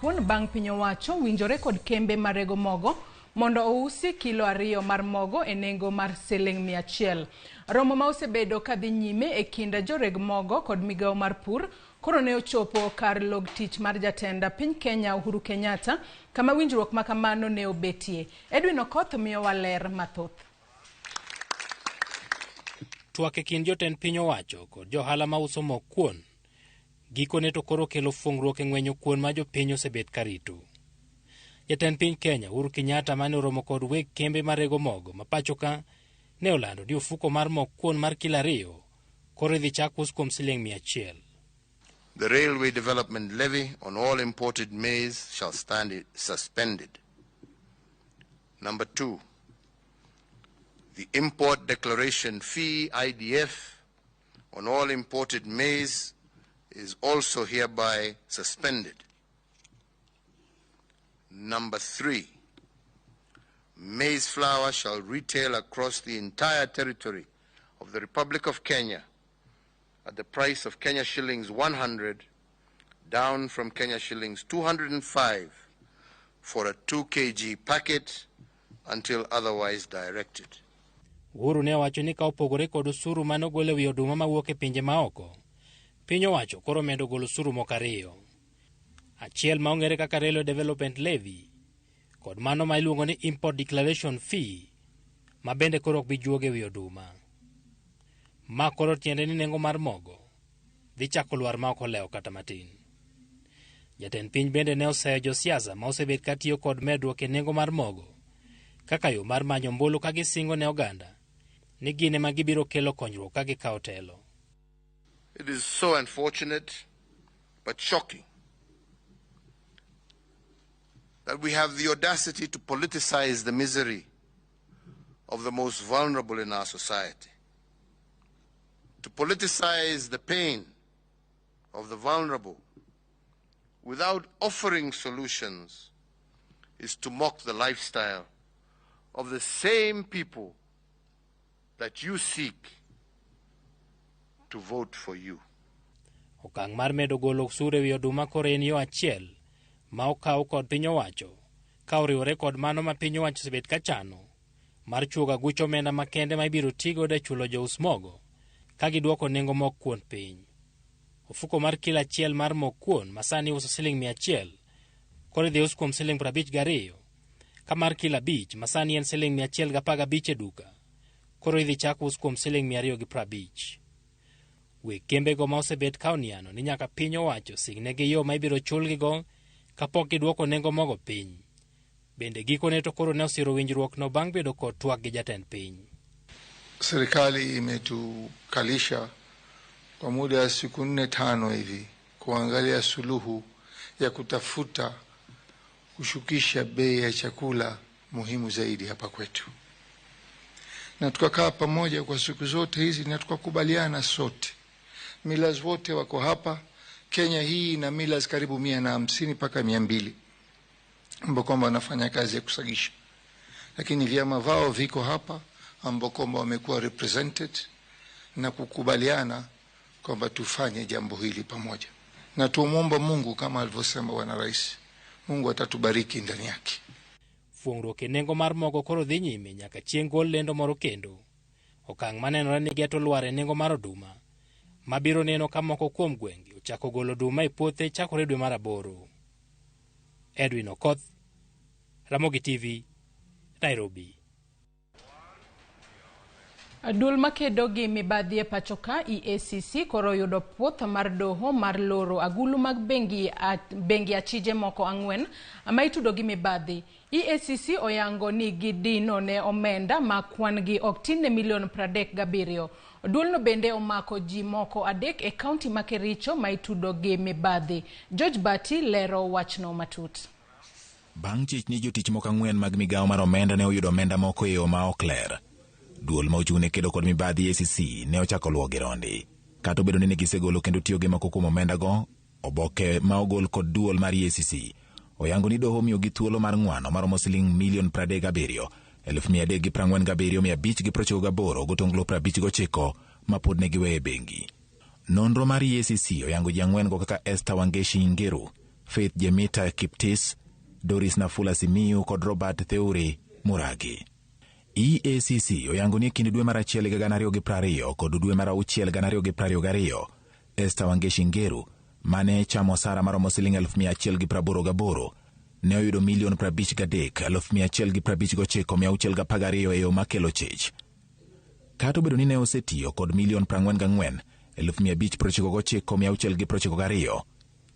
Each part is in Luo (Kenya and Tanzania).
kuon bang' piny owacho winjore kod kembe marego mogo mondo ousi kilo 2 mar mogo e nengo mar siling 100. Romo ma osebedo kadhi nyime e kind joreg mogo kod migawo mar pur koro ne ochopo kar log tich mar jatend piny Kenya Uhuru Kenyatta kama winjruok ma kamano ne obetie. Edwin Okoth miyowa ler mathoth. Twak e kind jotend piny owacho kod johala mauso mok kuon gikone to koro kelo fungruok e ng'wenyo kuon ma jopiny osebet karito. Jatend piny Kenya Uhuru Kenyatta mane oromo kod weg kembe marego mogo ma pacho ka ne olando ni ofuko mar mok kuon mar kilo 2 koro idhi chak us kuom siling 100. The Railway Development Levy on all imported maize shall stand suspended. Number 2, the Import Declaration Fee, IDF, on all imported maize is also hereby suspended. Number 3, maize flour shall retail across the entire territory of the Republic of Kenya at the price of Kenya shillings 100, down from Kenya shillings 205 for a 2 kg packet until otherwise directed. Uhuru ne owacho ni ka opogore kod osuru mane ogol e wi oduma mawuok e pinje maoko, piny owacho koro medo golo osuru moko 2. Achiel ma ong'ere kaka Railway Development Levy kod mano ma iluongo ni Import Declaration Fee ma bende koro ok bi juogo e wi oduma. Ma koro tiende ni nengo mar mogo dhi chako lwar ma ok olewo kata matin. Jatend piny bende ne oseyo josiasa ma osebet ka tiyo kod medruok e nengo mar mogo kaka yo mar manyo ombulu ka gisingo ne oganda ni gin ema gibiro kelo konyruok ka gikawo telo. It is so unfortunate but shocking that we have the audacity to politicize the misery of the most vulnerable in our society, to politicize the pain of the vulnerable without offering solutions is to mock the lifestyle of the same people that you seek to vote for you. Okang' mar medo golo osuru e wi oduma koro en yo achiel ma okaw kod piny owacho ka oriwore kod mano ma piny owacho osebet ka chano mar chuogo aguch omenda makende ma ibiro tigodo e chulo jous mogo ka giduoko nengo mok kuon piny. Ofuko mar kilo 1 mar mok kuon ma sani iuso siling 100 koro idhi us kuom siling 52, ka mar kilo 5 ma sani en siling 115 e duka koro idhi chak us kuom siling 250. Weg kembego ma osebet ka oniano ni nyaka piny owacho singnegi yo ma ibiro chulgigo kapok giduoko nengo mogo piny. Bende gikone to koro ne osiro winjruokno bang' bedo kod twak gi jatend piny. Serikali imetukalisha kwa muda wa siku 4-5 hivi kuangalia suluhu ya kutafuta kushukisha bei ya chakula muhimu zaidi hapa kwetu. Na tukakaa pamoja kwa siku zote hizi na tukakubaliana sote. Millers wote wako hapa. Kenya hii ina millers karibu 150 mpaka 200 ambao kwamba wanafanya kazi ya kusagisha. Lakini vyama vao viko hapa ambao kwamba wamekuwa represented na kukubaliana kwamba tufanye jambo hili pamoja. Na tumuomba Mungu kama alivyosema Bwana Rais, Mungu atatubariki ndani yake. Fuongruok e nengo mar mogo koro dhi nyime nyaka chieng' gol lendo moro kendo. Okang' manenore ni geto lwar e nengo mar oduma mabiro neno ka moko kuom gwenge ochako golo oduma e puothe chakore dwe mar 8. Edwin Okoth, Ramogi TV, Nairobi. Duol makedo gi mibadhi e pacho ka EACC koro oyudo puoth mar doho mar loro agulu mag bengi achije moko 4 ma itudo gi mibadhi. EACC oyango ni gidino ne omenda ma kwan gi ok tin ne milion 37. Duolno bende omako ji moko 3 e kaunti ma Kericho ma itudo gi mibadhi. George Bati lero wachno matut. Bang' chich ni jotich moko 4 mag migawo mar omenda ne oyudo omenda moko e yo ma ok ler. Duol ma ochung' ne kedo kod mibadhi EACC ne ochako luwo gi rondi. Kata obedo ni ne gisegolo kendo tiyo gi moko kuom omendago, oboke ma ogol kod duol mar EACC oyango ni doho omiyogi thuolo mar ng'wano maromo siling milion 37, 347, 598 gotonglo 59 ma pod ne giweyo e bengi. Nonro mar EACC oyango ji 4 go kaka Esther Wangeshi Ngeru, Faith Jemita Kiptis, Doris Nafula Simiyu kod Robert Theuri Muragi. EACC oyango ni e kind dwe mar achiel higa 2020 kod dwe mar auchiel 2022, Esther Wangechi Ngeru mane chamo osara maromo siling 188,000 ne oyudo milion 53,159,612 e yo makelo chich. Kata obedo ni ne osetiyo kod milion 44,599,692,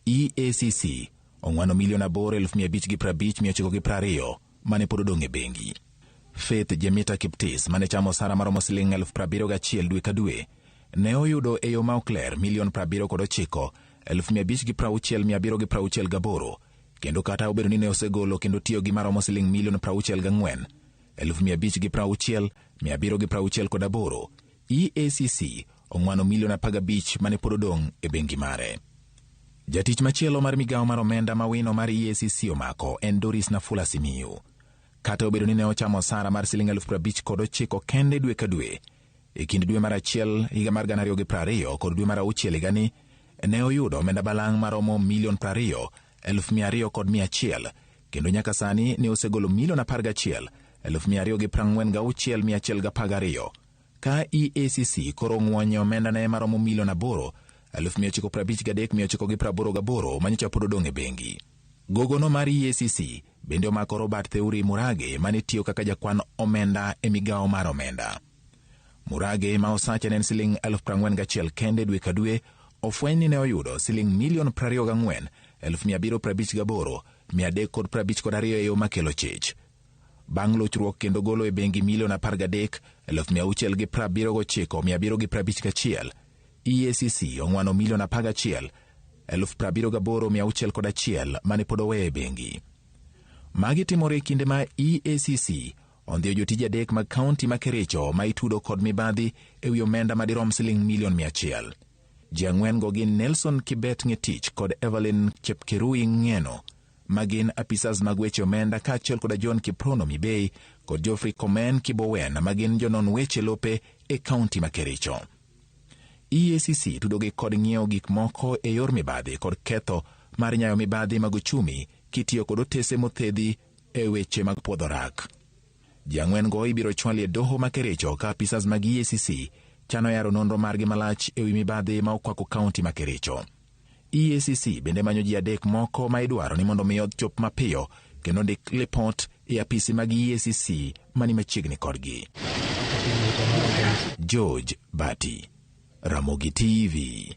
EACC ong'wano milion 8,550,920 mane pod odong' e bengi. Faith Jemita Kiptis mane chamo osara maromo siling 71,000 dwe ka dwe ne oyudo e yo ma ok ler milion 79,560,768, kendo kata obedo ni ne osegolo kendo tiyo gi maromo siling milion 64,560,768, EACC ong'wano milion 15 mane pod odong' e bengi mare. Jatich machielo mar migawo mar omenda mawino mar EACC omako en Doris Nafula Simiyu. Kata obedo ni ne ochamo osara mar siling 59,000 kende dwe ka dwe, e kind dwe mar achiel higa mar 2020 kod dwe mar auchiel higani, ne oyudo omenda balang' maromo milion 20,200,100, kendo nyaka sani ne osegolo milion 11,246,112, ka EACC koro ong'wonyo omenda ne maromo milion 8,953,988 manyocha pod odong' e bengi. Gogono mar EACC bende omako Robert Theuri Murage mane tiyo kaka jakwan omenda e migawo mar omenda. Murage ma osache ne en siling 41,000 kende dwe ka dwe, ofweny ni ne oyudo siling milion 24,758,352 e yo makelo chich. Bang' lochruok kendo golo e bengi milion 13,679,751, EACC ong'wano milion 11,078,601 mane pod oweyo e bengi. Magi timore e kinde ma EACC ondhiyo jotije adek mag kaunti ma Kericho ma itudo kod mibadhi e wi omenda madirom siling milion 100. Ji ang'wen-go gin Nelson Kibet Ng'etich kod Evelyn Chepkirui Ng'eno, ma gin apisas mag weche omenda, kaachiel koda John Kiprono Mibei kod Geoffrey Komen Kibowen, ma gin jonon weche lope e kaunti ma Kericho. EACC tudogi kod ng'iewo gik moko e yor mibadhi kod ketho mar nyayo mibadhi mag uchumi kitiyo kod otese mothedhi e weche mag puodho rak. Ji ang'wen-go ibiro chwali e doho ma Kericho ka apisas mag EACC chano yaro nonro margi malach e wi mibadhi ma okwako kaunti ma Kericho. EACC bende manyo ji adek moko ma idwaro ni mondo mi ochop mapiyo kendo ndik lipot e apisi mag EACC mani machiegni kodgi. George Bati, Ramogi TV.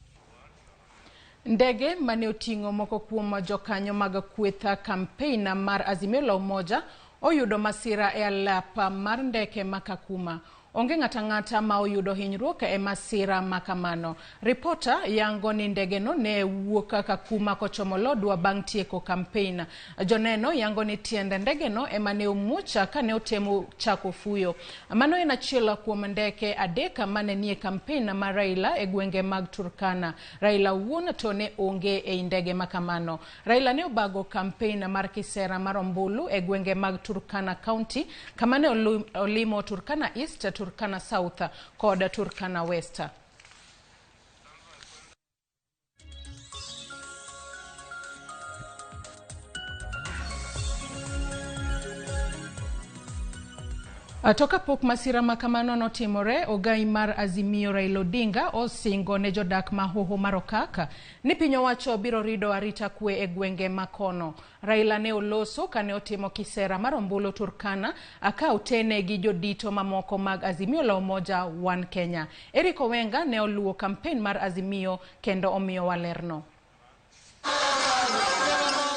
Ndege mane oting'o moko kuom jokanyo mag kweth kampein mar Azimio la Umoja oyudo masira e alap mar ndeke ma Kakuma. Onge ng'ata ng'ata ma oyudo hinyruok e masira ma kamano. Ripota yango ni ndegeno ne wuok Kakuma kochomo Lodwar bang' tieko kampein. Joneno yango ni tiend ndegeno ema ne omuoch kane otemo chako fuyo. Mano en achiel kuom ndeke adek mane nie kampein mar Raila e gwenge mag Turkana. Raila wuon to ne onge ei ndege ma kamano. Raila ne obago kampein mar kisera mar ombulu e gwenge mag Turkana County kama ne olimo Turkana East, Turkana South kod Turkana West. To kapok masira ma kamano notimore, ogai mar Azimio Raila Odinga osingo ne jodak ma Hoho mar Okak ni piny owacho biro rido arita kwe e gwenge ma kono. Raila ne oloso kane otimo kisera mar ombulu Turkana ka otene gi jodito mamoko mag Azimio la Umoja One Kenya. Eric Owenga ne oluwo kampen mar Azimio kendo omiyowa lerno.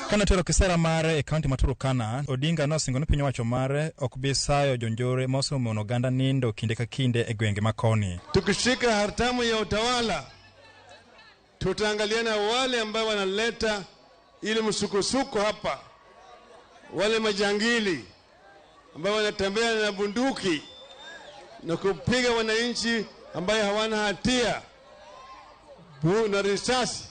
Kane otero kisera mare e kaunti ma Turkana, Odinga nosingo ni piny owacho mare ok bi sayo jonjore ma osemono oganda nindo kinde ka kinde e gwenge ma koni. Tukishika hatamu ya utawala, tutaangaliana wale ambao wanaleta ile msukosuko hapa, wale majangili ambao wanatembea na bunduki na kupiga wananchi ambao hawana hatia na risasi.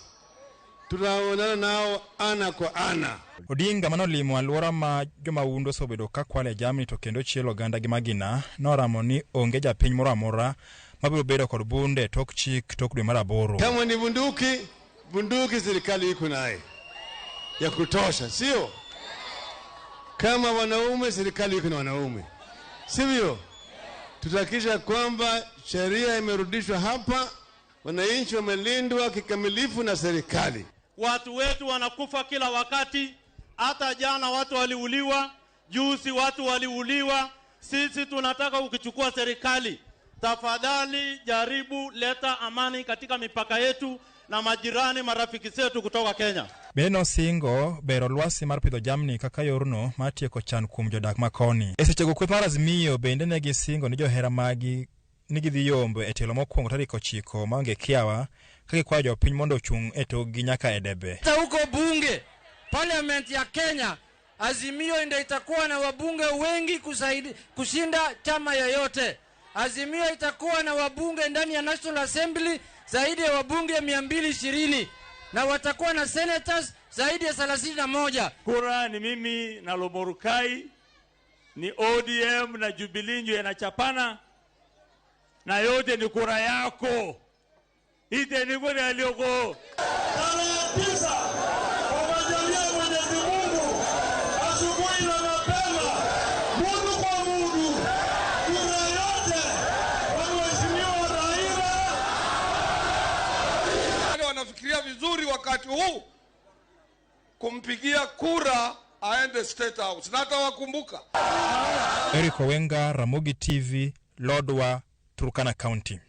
Tutaonana nao ana kwa ana. Odinga manolimo alwora ma jomahundu osebedo ka kwalo e jamni to kendo chielo oganda gi magina noramo ni onge japiny moro amora mabiro bedo kod bunde tok chik tok dwe mar aboro. Kama ni bunduki, bunduki serikali iko naye. ya kutosha, sio? Kama wanaume, serikali iko na wanaume, sivyo? Tutahakikisha kwamba sheria imerudishwa hapa, wananchi wamelindwa kikamilifu na serikali. Watu wetu wanakufa kila wakati. Hata jana watu waliuliwa, juzi watu waliuliwa. Sisi tunataka ukichukua serikali, tafadhali jaribu leta amani katika mipaka yetu na majirani, marafiki zetu kutoka Kenya. Bende nosingo bero lwasi mar pidho jamni kaka yorno mar tieko chan kuom jodak makoni. E sechego kweth mar Azimio bende ne gisingo ni johera magi ni gidhi yombo e tielo mokwongo tarik 9 maonge kiawa ka gikwayo jopiny mondo ochung' e tokgi nyaka e debe. Hata huko bunge, parliament ya Kenya, Azimio ndio itakuwa na wabunge wengi kushinda chama yoyote. Azimio itakuwa na wabunge ndani ya National Assembly zaidi ya wabunge 220 na watakuwa na senators zaidi ya 31. Kura ni mimi na Lomorukai, ni ODM na Jubilee ndio yanachapana, na yote ni kura yako. Ite ni kura yako. Tarehe 9 kwa majalia Mwenyezi Mungu, asubuhi na mapema, mundu kwa mundu, kura yote kwa Mheshimiwa Raila. Wale wanafikiria vizuri wakati huu kumpigia kura aende State House, na atawakumbuka. Eric Owenga, Ramogi TV, Lodwar, Turkana County.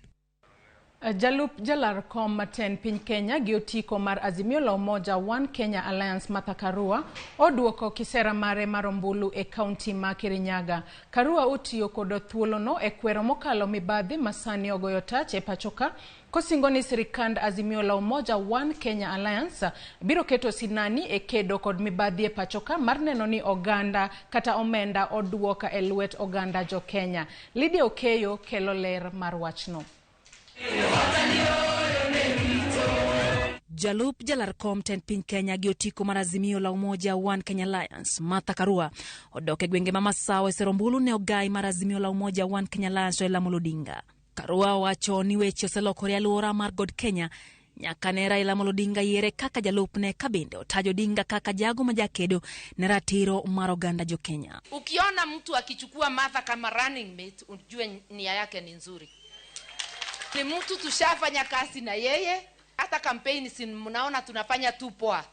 Jalup jalar kom maten piny Kenya gi otiko mar Azimio la Umoja One Kenya Alliance Martha Karua oduoko kisera mare mar ombulu e kaunti ma Kirinyaga. Karua otiyo kod thuolono e kwero mokalo mibadhi masani ogoyo tach e pachoka kosingo ni sirikand Azimio la Umoja One Kenya Alliance biro keto sinani e kedo kod mibadhi e pachoka mar neno ni oganda kata omenda oduoka e lwet oganda jo Kenya. Lydia Okeyo kelo ler mar wachno. Jalup jalar kom tend piny Kenya gi otiko mar Azimio la Umoja One Kenya Alliance Martha Karua odok e gwenge ma Masawa e sero ombulu ne ogai mar Azimio la Umoja One Kenya Alliance Raila Amolo Odinga. Karua wacho ni weche oselokore e alwora mar God Kenya nyaka ne Raila Amolo Odinga yiere kaka jalupne, ka bende otajo Odinga kaka jago ma jakedo ne ratiro mar oganda jo Kenya. Ukiona mtu akichukua Martha kama running mate, ujue nia yake ni nzuri. Ni mtu tushafanya kazi na yeye, hata kampeni si mnaona tunafanya tu poa.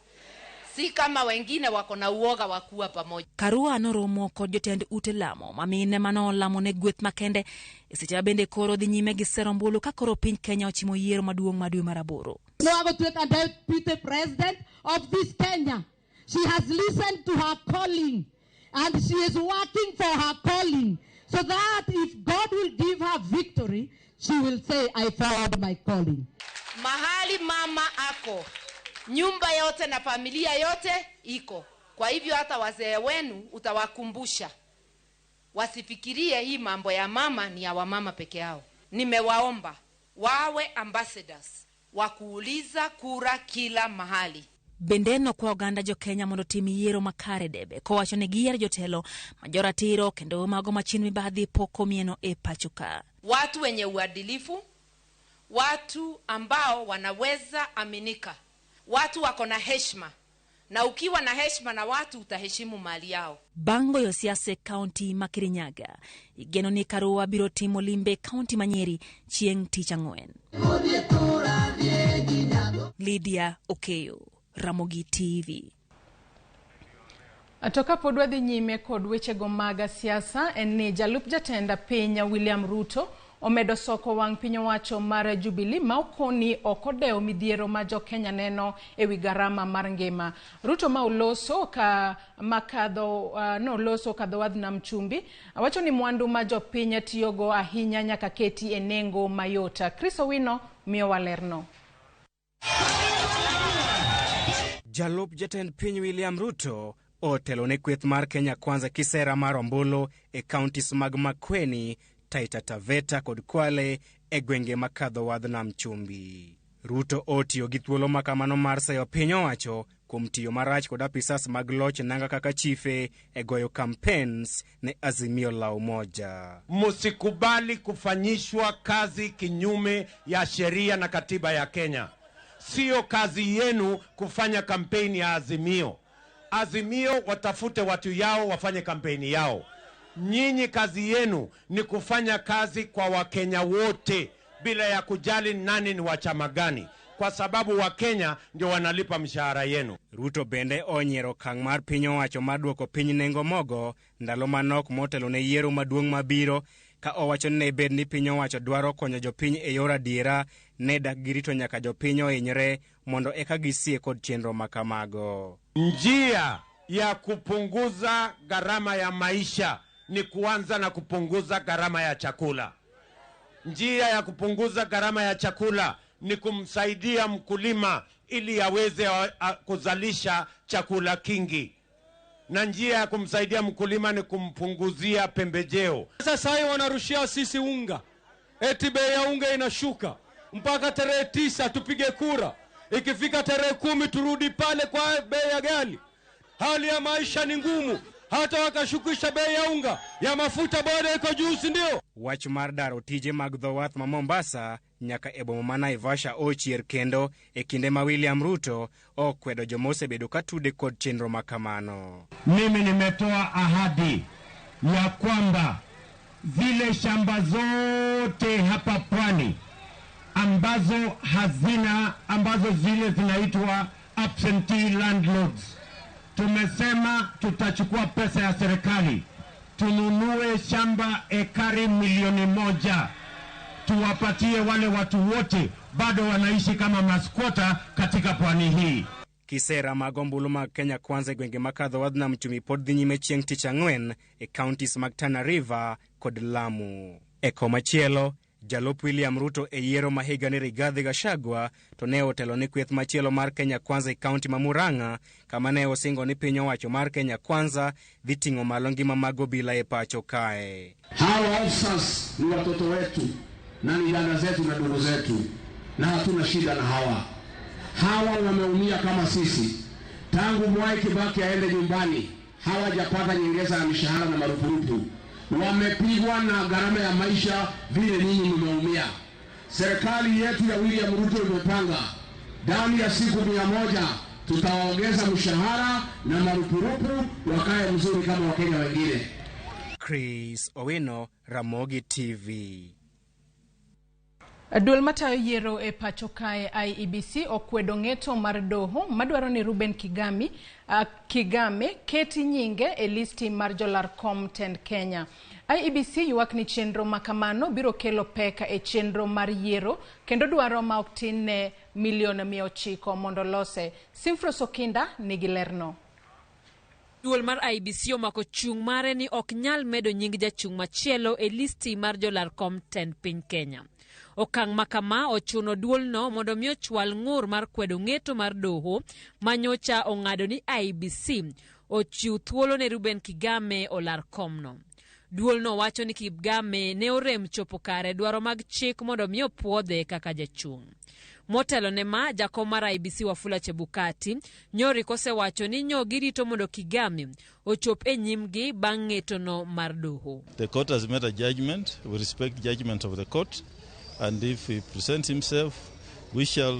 Si kama wengine wako na uoga wa kuwa pamoja. Karua noromo kod jotend ute lamo mamine manolamo ne gweth makende e seche ma bende koro dhi nyime gi sero ombulu ka koro piny Kenya ochimo yiero maduong' ma dwe mar 8. No deputy president of this Kenya. She has listened to her calling and she is working for her calling so that if God will give her victory, she will say, I followed my calling. Mahali mama ako, nyumba yote na familia yote iko. Kwa hivyo hata wazee wenu utawakumbusha. Wasifikirie hii mambo ya mama ni ya wamama peke yao. Nimewaomba wawe ambassadors wa kuuliza kura kila mahali. Bende nokwa oganda jo Kenya mondo otim yiero makare debe kowacho ni giyiero jotelo ma joratiro kendo mago machien mibadhi pok omieno e pacho ka. Watu wenye uadilifu, watu ambao wanaweza aminika, watu wako na heshima, na ukiwa na heshima na watu utaheshimu mali yao. Bang' goyo siasa e kaunti ma Kirinyaga, igeno ni Karua biro timo limbe e kaunti ma Nyeri chieng' tich ang'wen. Lydia Okeyo, Ramogi TV. To kapod wadhi nyime kod wechego mag siasa en ni jalup jatend piny William Ruto omedo soko wang' piny owacho mar Jubilee ma okoni ok odewo midhiero ma jo Kenya neno ewi garama mar ngima. Ruto ma oloso ka makadho noloso kadho wadh nam chumbi wacho ni mwandu ma jopiny tiyogo ahinya nyaka keti e nengo mayot. Chris Owino miyo walerno. Jalup jatend piny William Ruto otelo ne kweth mar Kenya Kwanza kisera mar ombulu e counties mag Makueni, Taita Taveta kod Kwale e gwenge makadho wadh nam chumbi. Ruto otiyo gi thuolo makamano mar sayo piny owacho kuom tiyo marach kod apisas mag loch nanga kaka chife e goyo campaigns ne Azimio la Umoja. Musikubali kufanyishwa kazi kinyume ya sheria na katiba ya Kenya. Sio kazi yenu kufanya kampeni ya Azimio. Azimio watafute watu yao wafanye kampeni yao. Nyinyi kazi yenu ni kufanya kazi kwa Wakenya wote bila ya kujali nani ni wa chama gani, kwa sababu Wakenya ndio wanalipa mshahara yenu. Ruto bende onyiero okang' mar piny owacho mar duoko piny nengo mogo ndalo manok motelo ne yiero maduong' mabiro ka owacho ni ne bed ni piny owacho dwaro konyo jopiny e yor adiera ne dak girito nyaka jopiny ohinyre mondo eka gisie kod chenro makamago. Njia ya kupunguza gharama ya maisha ni kuanza na kupunguza gharama ya chakula. Njia ya kupunguza gharama ya chakula ni kumsaidia mkulima ili aweze kuzalisha chakula kingi, na njia ya kumsaidia mkulima ni kumpunguzia pembejeo. Sasa hii wanarushia sisi unga, eti bei ya unga inashuka mpaka tarehe 9 tupige kura, ikifika tarehe 10 turudi pale kwa bei ya ghali. Hali ya maisha ni ngumu, hata wakashukisha bei ya unga ya mafuta bado iko juu, si ndio? Wach mar daro tije mag dho wath ma Mombasa nyaka e boma ma Naivasha ochier kendo e kinde ma William Ruto okwedo joma osebedo ka tude kod chenro makamano. Mimi nimetoa ahadi ya kwamba zile shamba zote hapa pwani ambazo hazina, ambazo zile zinaitwa absentee landlords, tumesema tutachukua pesa ya serikali tununue shamba ekari 1 milioni tuwapatie wale watu wote bado wanaishi kama maskwota katika pwani hii. Kisera mag ombulu mag Kenya Kwanza e gwenge makadho wadh nam chumbi pod dhi nyime chieng' tich ang'wen e counties mag Tana River kod Lamu. E komachielo, jalup William Ruto e yiero ma higani Rigathi Gachagua to ne otelo ne kweth machielo mar Kenya Kwanza e kaunti ma Murang'a kama ne osingo ni piny owacho mar Kenya Kwanza dhi ting'o malo ngima mag obila e pacho kae. Hawa officers ni watoto wetu na ni dada zetu na ndugu zetu, na hatuna shida na hawa. Hawa wameumia kama sisi. Tangu Mwai Kibaki aende nyumbani hawajapata nyongeza ya mishahara na marupurupu. Wamepigwa na gharama ya maisha vile ninyi mmeumia. Serikali yetu ya William Ruto imepanga ndani ya siku 100 tutawaongeza mshahara na marupurupu, wakae mzuri kama Wakenya wengine. Chris Owino, Ramogi TV. Duol matayo yiero e pacho kae IEBC okwedo ng'eto mar doho madwaro ni Ruben Kigame keti nyinge e listi mar jolar kom tend Kenya. IEBC ywak ni chenro makamano biro kelo pek e chenro mar yiero kendo dwaro ma ok tin ne milion 900 mondo lose. Simfros Okinda nigi lerno. Duol mar IEBC omako chung' mare ni ok nyal medo nying jachung' machielo e listi mar jolar kom tend piny Kenya. Okang' makama ochuno duolno mondo mi ochwal ng'ur mar kwedo ng'eto mar doho manyocha ong'ado ni IEBC ochiw thuolo ne Ruben Kigame olar komno. Duolno wacho ni Kigame ne orem chopo kare dwaro mag chik mondo mi opuodhe kaka jachung'. Motelo ne ma, jakom mar IEBC Wafula Chebukati nyori kosewacho ni nyo girito mondo Kigame ochop e nyimgi bang' ng'etono mar doho. The court has made a judgment. We respect judgment of the court, and if he presents himself, we shall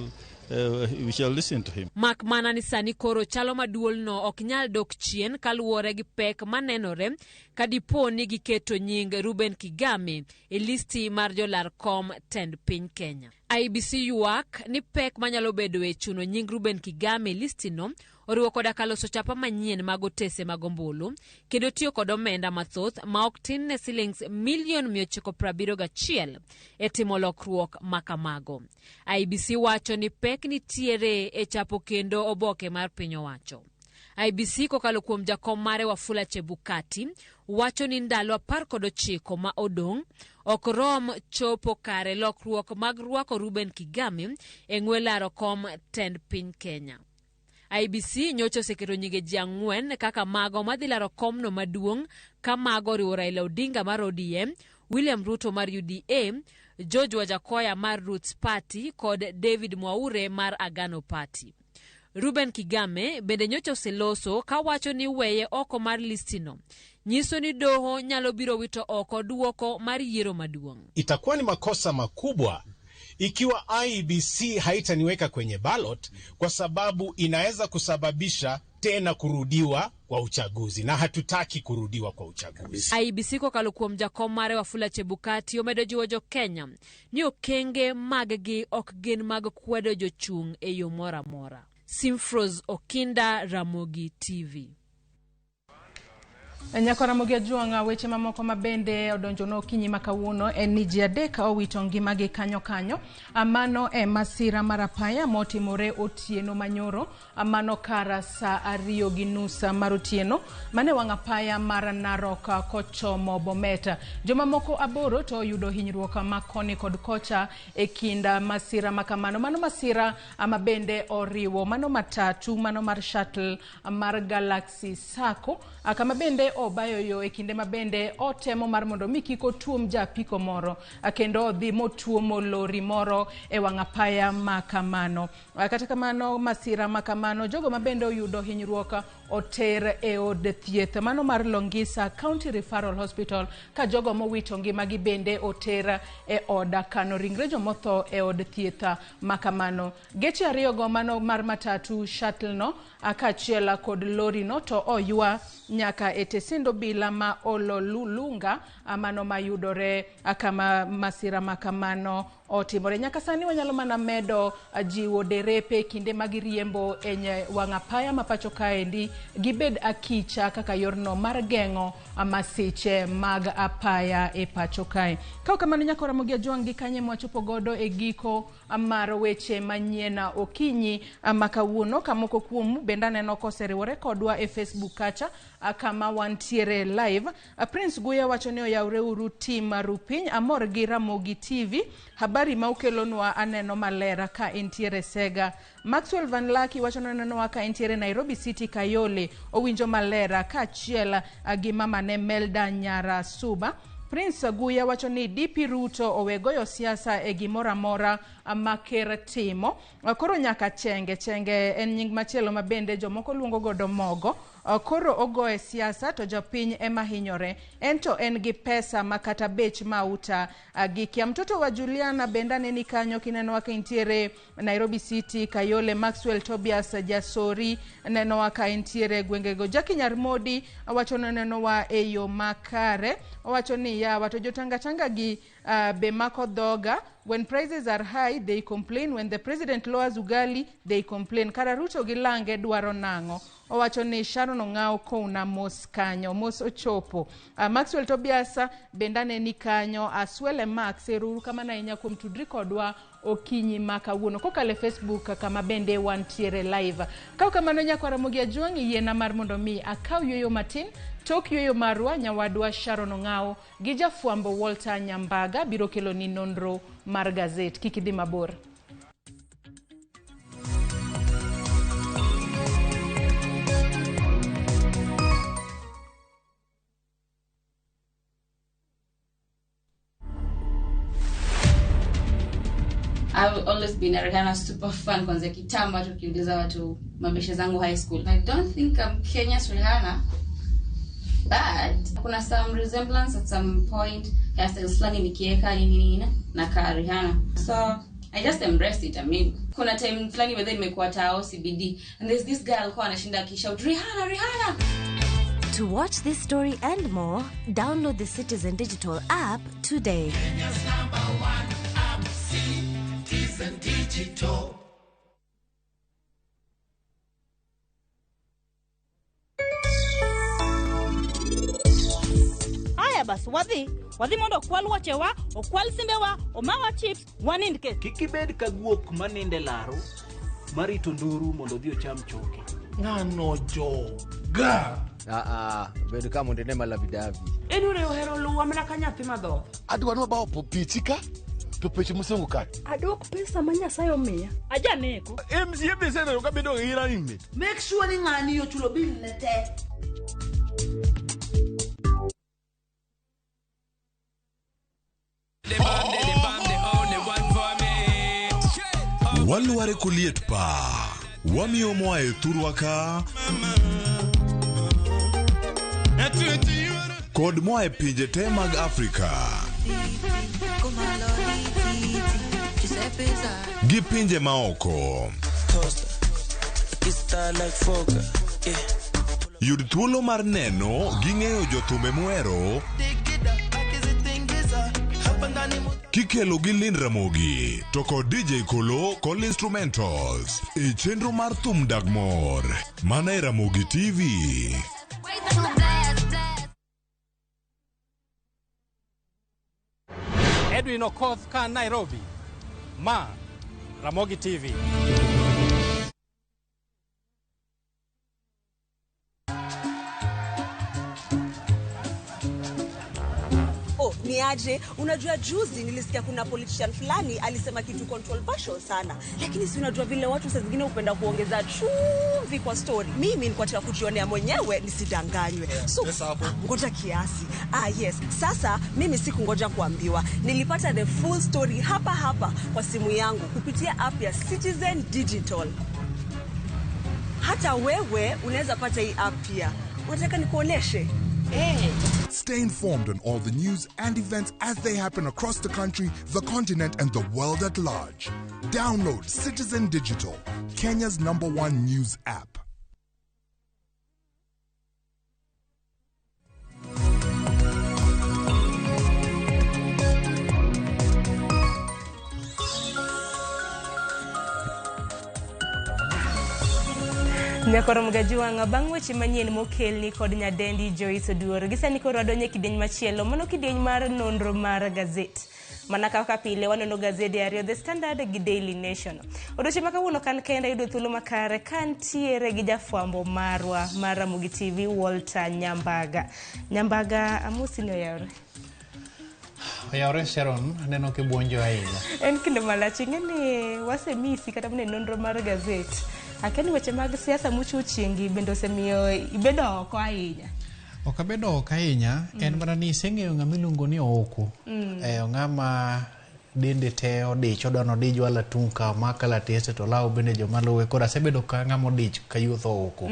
listen to him. Mak mana ni sani koro chalo ma duolno ok nyal dok chien kaluwore gi pek manenore ka dipo ni giketo nying Ruben Kigame e listi mar jolar kom tend piny Kenya. IEBC ywak ni pek manyalo bedo e chuno nying Ruben Kigame e listino oriwo koda ka loso chapa manyien mag otese mag ombulu kendo tiyo kod omenda mathoth ma ok tin ne silings milion 971 e timo lokruok makamago. IEBC wacho ni pek nitiere e chapo kendo oboke mar piny owacho. IEBC kokalo kuom jakom mare Wafula Chebukati wacho ni ndalo 19 ma odong' ok rom chopo kare lokruok mag rwako Ruben Kigame e ng'we laro kom tend piny Kenya. IEBC nyocha oseketo nyinge ji 4 kaka mago madhi laro komno maduong' ka mago oriwo Raila Odinga mar ODM, William Ruto mar UDA, George Wajakoya mar Roots Party kod David Mwaure mar Agano Party. Ruben Kigame bende nyocha oseloso kawacho ni weye oko mar listino nyiso ni doho nyalo biro wito oko duoko mar yiero maduong'. Itakuwa ni makosa makubwa Ikiwa IEBC haitaniweka kwenye ballot, kwa sababu inaweza kusababisha tena kurudiwa kwa uchaguzi, na hatutaki kurudiwa kwa uchaguzi. IEBC kokalo kuom jakom mare Wafula Chebukati omedo jiwo jo Kenya ni okenge mag-gi ok gin mag kwedo jochung' e yo moro amora. Simfros Okinda, Ramogi TV. Nyako Ramogi Ajuang'a, weche mamoko mabende odonjo okinyi ma kawuono en ni ji adek owito ngimagi kanyo kanyo. Mano e masira mar apaya motimore otieno manyoro, mano kar saa 2:30 mar otieno, mane wang' apaya mar Narok kochomo Bomet. Jomamoko 8 to oyudo hinyruok ma koni kod kocha e kind masira makamano. Mano masira mabende oriwo mano matatu, mano mar shuttle mar Galaxy Sacco, kama bende obayo yo e kinde mabende otemo mar mondo mi kik otuom japiko moro, kendo odhi motuomo lori moro e wang' apaya ma kamano. Kata kamano, masira ma kamano, jogo mabende oyudo hinyruok oter e od thieth mano mar Longisa County Referral Hospital, ka jogo mowito ngimagi bende oter e od kano ringre jomotho e od thieth ma kamano. Geche ariyogo, mano mar matatu shuttle no kaachiel kod lori no, to oywa nyaka e tesend obila ma Ololulunga, mano mayudore kama masira ma kamano otimore. Nyaka sani wanyalo mana medo jiwo derepe kinde ma giriembo e wang' apaya ma pacho kaendi gibed akicha kaka yorno mar geng'o masiche mag apaya e pacho kae. Ka kamano, nyako Ramogi Ajuang' gi kanye mwachopo godo e giko mar weche manyien okinyi ma kawuono. Kamoko kuomu bende aneno koseriwore kodwa e Facebook kacha kama wantiere live. Prince Guya wacho ni oyawre uru tim rupiny, amor gi Ramogi TV, habari ma ukelonwa aneno maler ka entiere Sega. Maxwell Van Laki wacho ni onenowa ka entiere Nairobi City Kayole, owinjo maler kaachiel gi mamane Melda Nyara Suba. Prince Guya wacho ni DP Ruto owe goyo siasa e gimoro amora ma ker timo. Koro nyaka chenge chenge en nying machielo ma bende jomoko luongo godo mogo. Koro ogoye siasa to jopiny ema hinyore, en to en gi pesa ma kata bech mauta gikia. Mtoto wa Juliana bende aneni kanyo kinenowa ka entiere Nairobi City Kayole. Maxwell Tobias Jasori nenowa ka entiere gwengego. Jackie Nyarmodi wacho ni nenowa e yo makare, owacho ni yawa to jotangatanga gi be mako dhoga. When prices are high they complain, when the president lowers ugali they complain. Kara Ruto gi lange dwaro nang'o? Owacho ni Sharon Ong'aw kouna mos kanyo, mos ochopo. Maxwell Tobias bende aneni kanyo. Aswele Max, ero kamano ahinya kuom tudri kodwa okinyi ma kawuono kokalo e Facebook kama bende wantiere live. Kaw kamano, nyako Ramogi Ajuang', yiena mar mondo mi akaw yueyo matin. Tok yueyo marwa, nyawadwa Sharon Ong'aw gi jafwambo Walter Nyambaga biro keloni nonro mar gazet. Kik idhi mabor. I've always been a Rihanna super fan kwanza kitambo, hata ukiuliza watu mabeshe zangu high school. I don't think I'm Kenya's Rihanna, but kuna some resemblance at some point, hairstyles fulani nikieka nini nini na ka Rihanna. So I just embraced it. I mean, kuna time fulani whether nimekuwa tao CBD and there's this girl alikuwa anashinda akishout Rihanna, Rihanna. To watch this story and more, download the Citizen Digital app today. Kenya's number one app, Citizen Digital. Aya bas, wadhi wadhi mondo okwal wuochewa, okwal simbewa, omawa chips, wanind ke. Kik ibed ka guok maninde laro marito nduru mondo odhi ocham choke. Ng'ano joga. Bed ka mondo ine malavidavi. En ure ohero luwa mana ka nyathi madhoth. Adwa ni wabawo pichi ka to peche mosongo ka. Adwok pesa ma Nyasaye omiya. Ajaneko. MCA be seneno ka bedo gi running mate. Make sure ni ng'ani ochulo bill ne te. Walware koliet pa wamiyo moa e thurwa ka kod moa e pinje te mag Afrika. Gi pinje maoko. Yud thuolo mar neno gi ng'eyo jothumbe muhero kikelo gi Lynn Ramogi to kod DJ Kolo kod instrumentals e chenro mar Thum Dag Mor mana e Ramogi TV. Edwin Okoth ka Nairobi. Ma Ramogi TV. Oh, ni aje? Unajua juzi nilisikia kuna politician fulani alisema kitu controversial sana, lakini si unajua vile watu saa zingine hupenda kuongeza chumvi kwa story. Mimi nilikuwa nataka kujionea mwenyewe nisidanganywe. So ngoja kiasi. Ah, yes. Sasa mimi sikungoja kuambiwa, nilipata the full story hapa hapa kwa simu yangu kupitia app ya Citizen Digital. Hata wewe unaweza pata hii app pia. Unataka nikuoneshe? Hey. Stay informed on all the news and events as they happen across the country, the continent, and the world at large. Download Citizen Digital, Kenya's number one news app. Nyakoro Mgajuwang'a bang' weche manyien mokelni kod nyadendi Joyce Oduor. Gi sani koro wadonjo e kidieny machielo, mano kidieny mar nonro mar gazet. Mana kaka pile wanono gazede ariyo, The Standard gi Daily Nation. Odiochieng' ma kawuono kan kenda yudo thuolo makare kantiere gi jafwambo marwa mar Ramogi TV Walter Nyambaga. Nyambaga, amosi ni oyawre. Oyawre Sharon, aneno kibuonjo ahinya. En kinde malach, ing'e ni wasemisi kata mana e nonro mar gazet. Akia ni weche mag siasa mochochiengi bende osemiyo ibedo oko ahinya. Ok abedo oko ahinya, en mana ni iseng'eyo ng'ama iluongo ni Ouko. Ng'ama dende te odich, odwa ni odij wala tung' ka omak kalatese to olaw bende joma luwe. Koro asebedo ka ng'ama odich ka yuotho Ouko.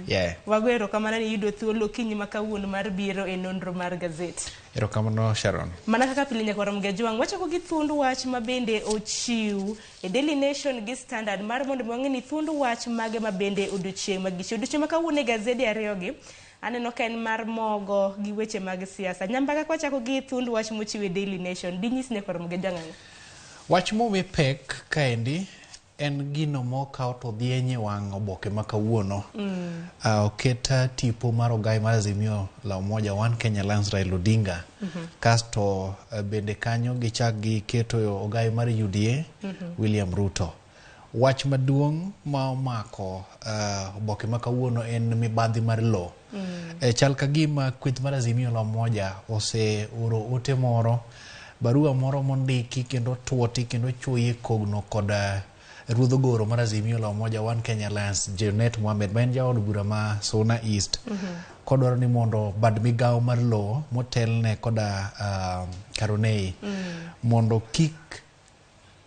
Yeah. Wago erokamano ni iyudo thuolo okinyi ma kawuono mar biro e nonro mar gazet. Erokamano Sharon. Mana kaka pile nyakwar Mgajwang', wachako gi thuond wach ma bende ochiw e Daily Nation gi Standard mar mondo mi wang'e ni thuond wach mage ma bende odiochieng' ma gichiwo. Odiochieng' ma kawuono e gazede ariyogi, aneno ka en mar mogo gi weche mag siasa. Nyambaga kwachako gi thuond wach mochiw e Daily Nation, dinyis nyakwar Mgajwang' ang'o? Wach momi pek kaendi en gino mokaw to dhieny e wang' oboke ma kawuono. Oket tipo mar ogai mar Azimio la Umoja One Kenya Alliance Raila Odinga. Kasto bende kanyo gichak giketo ogai mar UDA William Ruto. Wach maduong' ma omako oboke ma kawuono en mibadhi mar lowo. Chal ka gima kweth mar Azimio la Umoja oseoro ote moro, barua moro mondiki kendo tuoti kendo chuoye kogno kod ruodh ogoro mar Azimio la Umoja One Kenya Alliance Junet Mohamed ma en jaod bura ma Suna East. Kodwaro ni mondo bad migawo mar lowo motelne koda Karonei mondo kik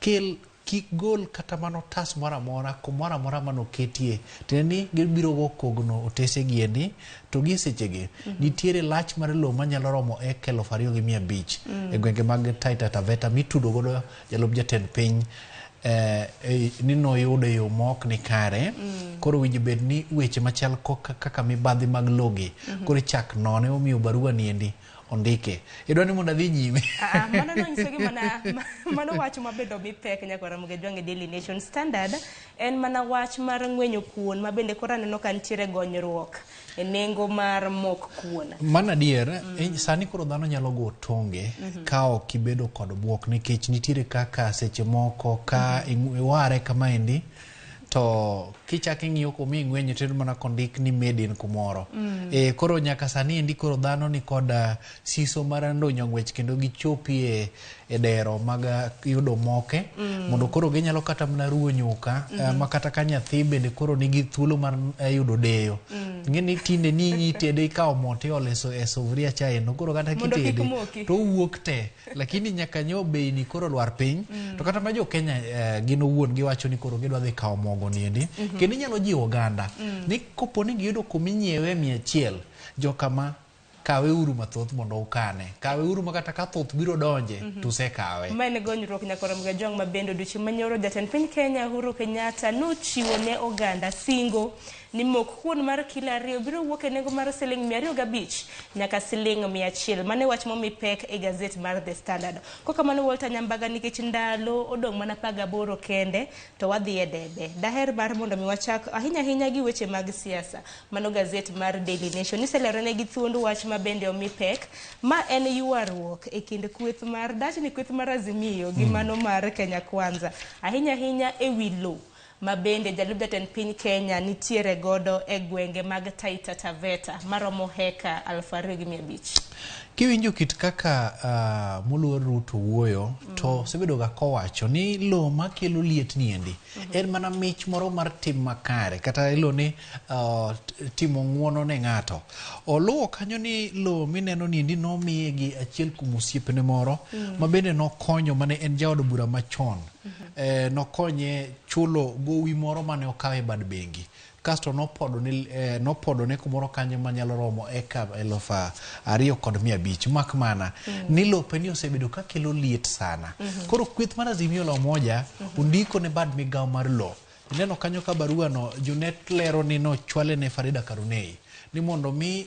kel kik gol kata mana otas moro amora kumoro amora manoketie tiende ni gibiro go kogno otese giendi to gi sechegi nitiere lach mar lowo manyalo romo eka 2,500 e gwenge mag Taita Taveta mitudo godo jalup jatend piny ni noyudo e yo ma ok ni kare. Koro winjo bed ni weche machal kaka mibadhi mag logi koro ichak none omiyo barua niendi ondike. Idwa ni mondo adhi nyime? Mano nonyiso gi mana mano wach mabedo mipek nyakwar Mgajwang' e Daily Nation. Standard en mana wach mar ng'wenyo kuon ma bende koro aneno ka nitiere gonyruok e nengo mar mok kuon. Mano adier, sani koro dhano nyalo go tonge ka ok ibedo kod buok nikech nitiere kaka seche moko ka iware kamaendi to kichako ing'iyo kuma ing'wenyo to iyudo mana kondik ni made in kumoro. Koro nyaka sani endi koro dhano ni kod siso mar ndonyo ng'wech kendo gichopi e dero mag yudo moke mondo koro ginyalo kata mana ruwo nyuka ma kata ka nyathi bende koro nigi thuolo mar yudo deyo. Ing'e ni tinde ni itede ikawo mo tiolo e sufuria cha endo koro kata kitede to owuok te lakini nyaka nyo bei ni koro lwar piny. To kata ma jo Kenya gin owuon giwacho ni koro gidwa dhi kawo mogo niendi. Kendo inyalo jiwo oganda ni kopo ni giyudo kuma inyiewe 100 jokama Kawe uru mathoth mondo ukane. Kawe uru ma kata ka thoth biro donje to usekawe. Ma en gonyruok nyaka Ramogi Ajwang' ma bende odiochieng' manyoro jatend piny Kenya Uhuru Kenyatta nochiwo ne oganda singo ni mok kuon mar kilo 2 biro wuok e nengo mar siling 205 nyaka siling 100. Mano e wach momi pek e gazet mar The Standard. Kokamano Walter Nyambaga, nikech ndalo odong' mana 18 kende to wadhi e debe. Daher mar mondo mi wachak ahinya ahinya gi weche mag siasa. Mano gazet mar Daily Nation. Iselerone gi thuond wach ma bende omi pek, ma en ywaruok e kind kweth mar dachni kweth mar Azimio gi mano mar Kenya Kwanza. Ahinya ahinya e wi lowo ma bende jalup jatend piny Kenya nitiere godo e gwenge mag Taita Taveta maromo heka 2500. Kiwinjo kit kaka moluor Ruto wuoyo, to osebedo ga kowacho ni lowo makelo liet niendi en mana mich moro mar tim makare, kata ilo ni timo ng'uono ne ng'ato. Oluwo kanyo ni lowo mineno niendi nomiye gi achiel kuom osiepne moro ma bende nokonyo, mane en jaod bura machon. Nokonye chulo gowi moro mane okawo e bad bengi. Kasto nopodo ne kumoro kanyo manyalo romo eka 2500. Mak mana ni lope ni osebedo ka kelo liet sana. Koro kweth mar Azimio la Umoja ondiko ne bad migawo mar lowo. Ineno kanyo ka barua no Junet lero ni nochwale ne Farida Karunei ni mondo mi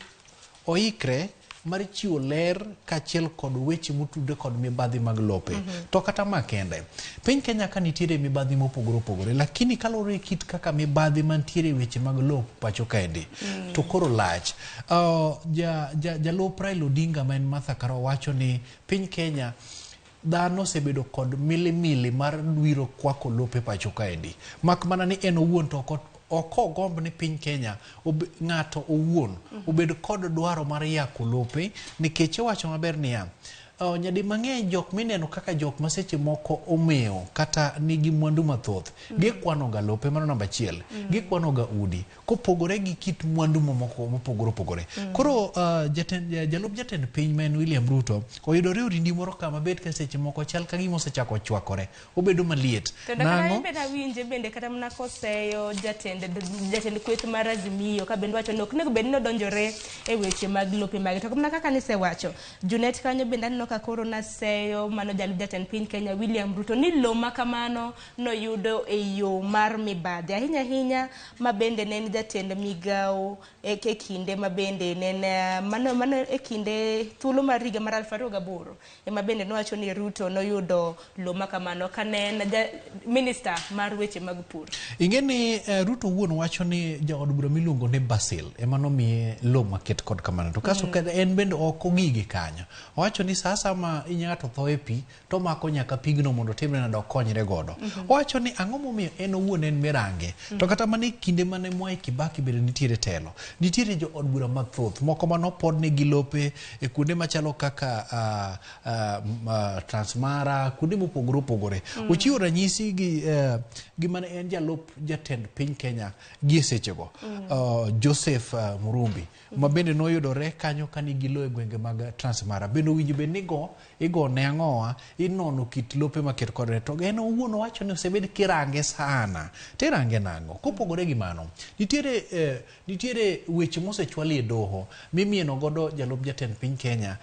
oikre mar chiwo ler kaachiel kod weche motudore kod mibadhi mag lope. To kata ma kende, piny Kenya ka nitiere mibadhi mopogore opogore, lakini kaluwore gi kit kaka mibadhi mantiere e weche mag lowo pacho kaendi, to koro lach. Jalup Raila Odinga ma en Martha Karua wacho ni piny Kenya dhano osebedo kod milimili mar dwiro kwako lope pacho kaendi. Mak mana ni en owuon to ok ogomb ni piny Kenya ng'ato owuon obed kod dwaro mar yako lope, nikech iwacho maber niya, nyadi mang'eny jok mineno kaka jok ma seche moko omewo kata nigi mwandu mathoth, gikwano ga lope, mano namba achiel, gikwano ga udi kopogore gi kit mwandu mamoko mopogore opogore. Koro jalup jatend piny ma en William Ruto oyudore orindi moro kama bet ka seche moko chal ka gima osechako chwakore, obedo maliet. Kendo kata bende awinje bende kata mana koseyo jatend kweth mar Azimio ka bende wacho ni ok onego bed ni odonjore e weche mag lope mage. To mana kaka nisewacho, Junet kanyo bende aneno ka koro naseyo mano jalup jatend piny Kenya William Ruto ni lowo ma kamano noyudo e yo mar mibadhi ahinya ahinya ma bende ne en jatend migawo e kinde ma bende ne en mano e kinde thuolo mar higa mar 2008 ema bende nowacho ni Ruto noyudo lowo ma kamano kane en minister mar weche mag pur. Ing'e ni Ruto wuon wacho ni jaod bura miluongo ni Basil ema nomiye lowo maket kod kamano. To kasto en bende ok ogige kanyo. Owacho ni sasa ma ng'ato tho e pi to mako nyaka pigno mondo timre nade okonyre godo. Owacho ni ang'o momiyo en owuon en mirange. To kata mana e kinde mane Mwai Kibaki bende nitiere telo, nitiere jood bura mathoth moko manopodne gi lope e kuonde machalo kaka Transmara, kuonde mopogore opogore. Ochiwo ranyisi gi mane en jalup jatend piny Kenya gi sechego, Joseph Murumbi, ma bende noyudore kanyo ka nigi lowo e gwenge mag Transmara. Bende owinjo bed ni igo ne ang'owa, inono kit lope maket kode. To en owuon owacho ni osebed kirange sana. Tirange nang'o? Kopogore gi mano, nitiere weche mosechwali e doho mimieno godo jalup jatend piny Kenya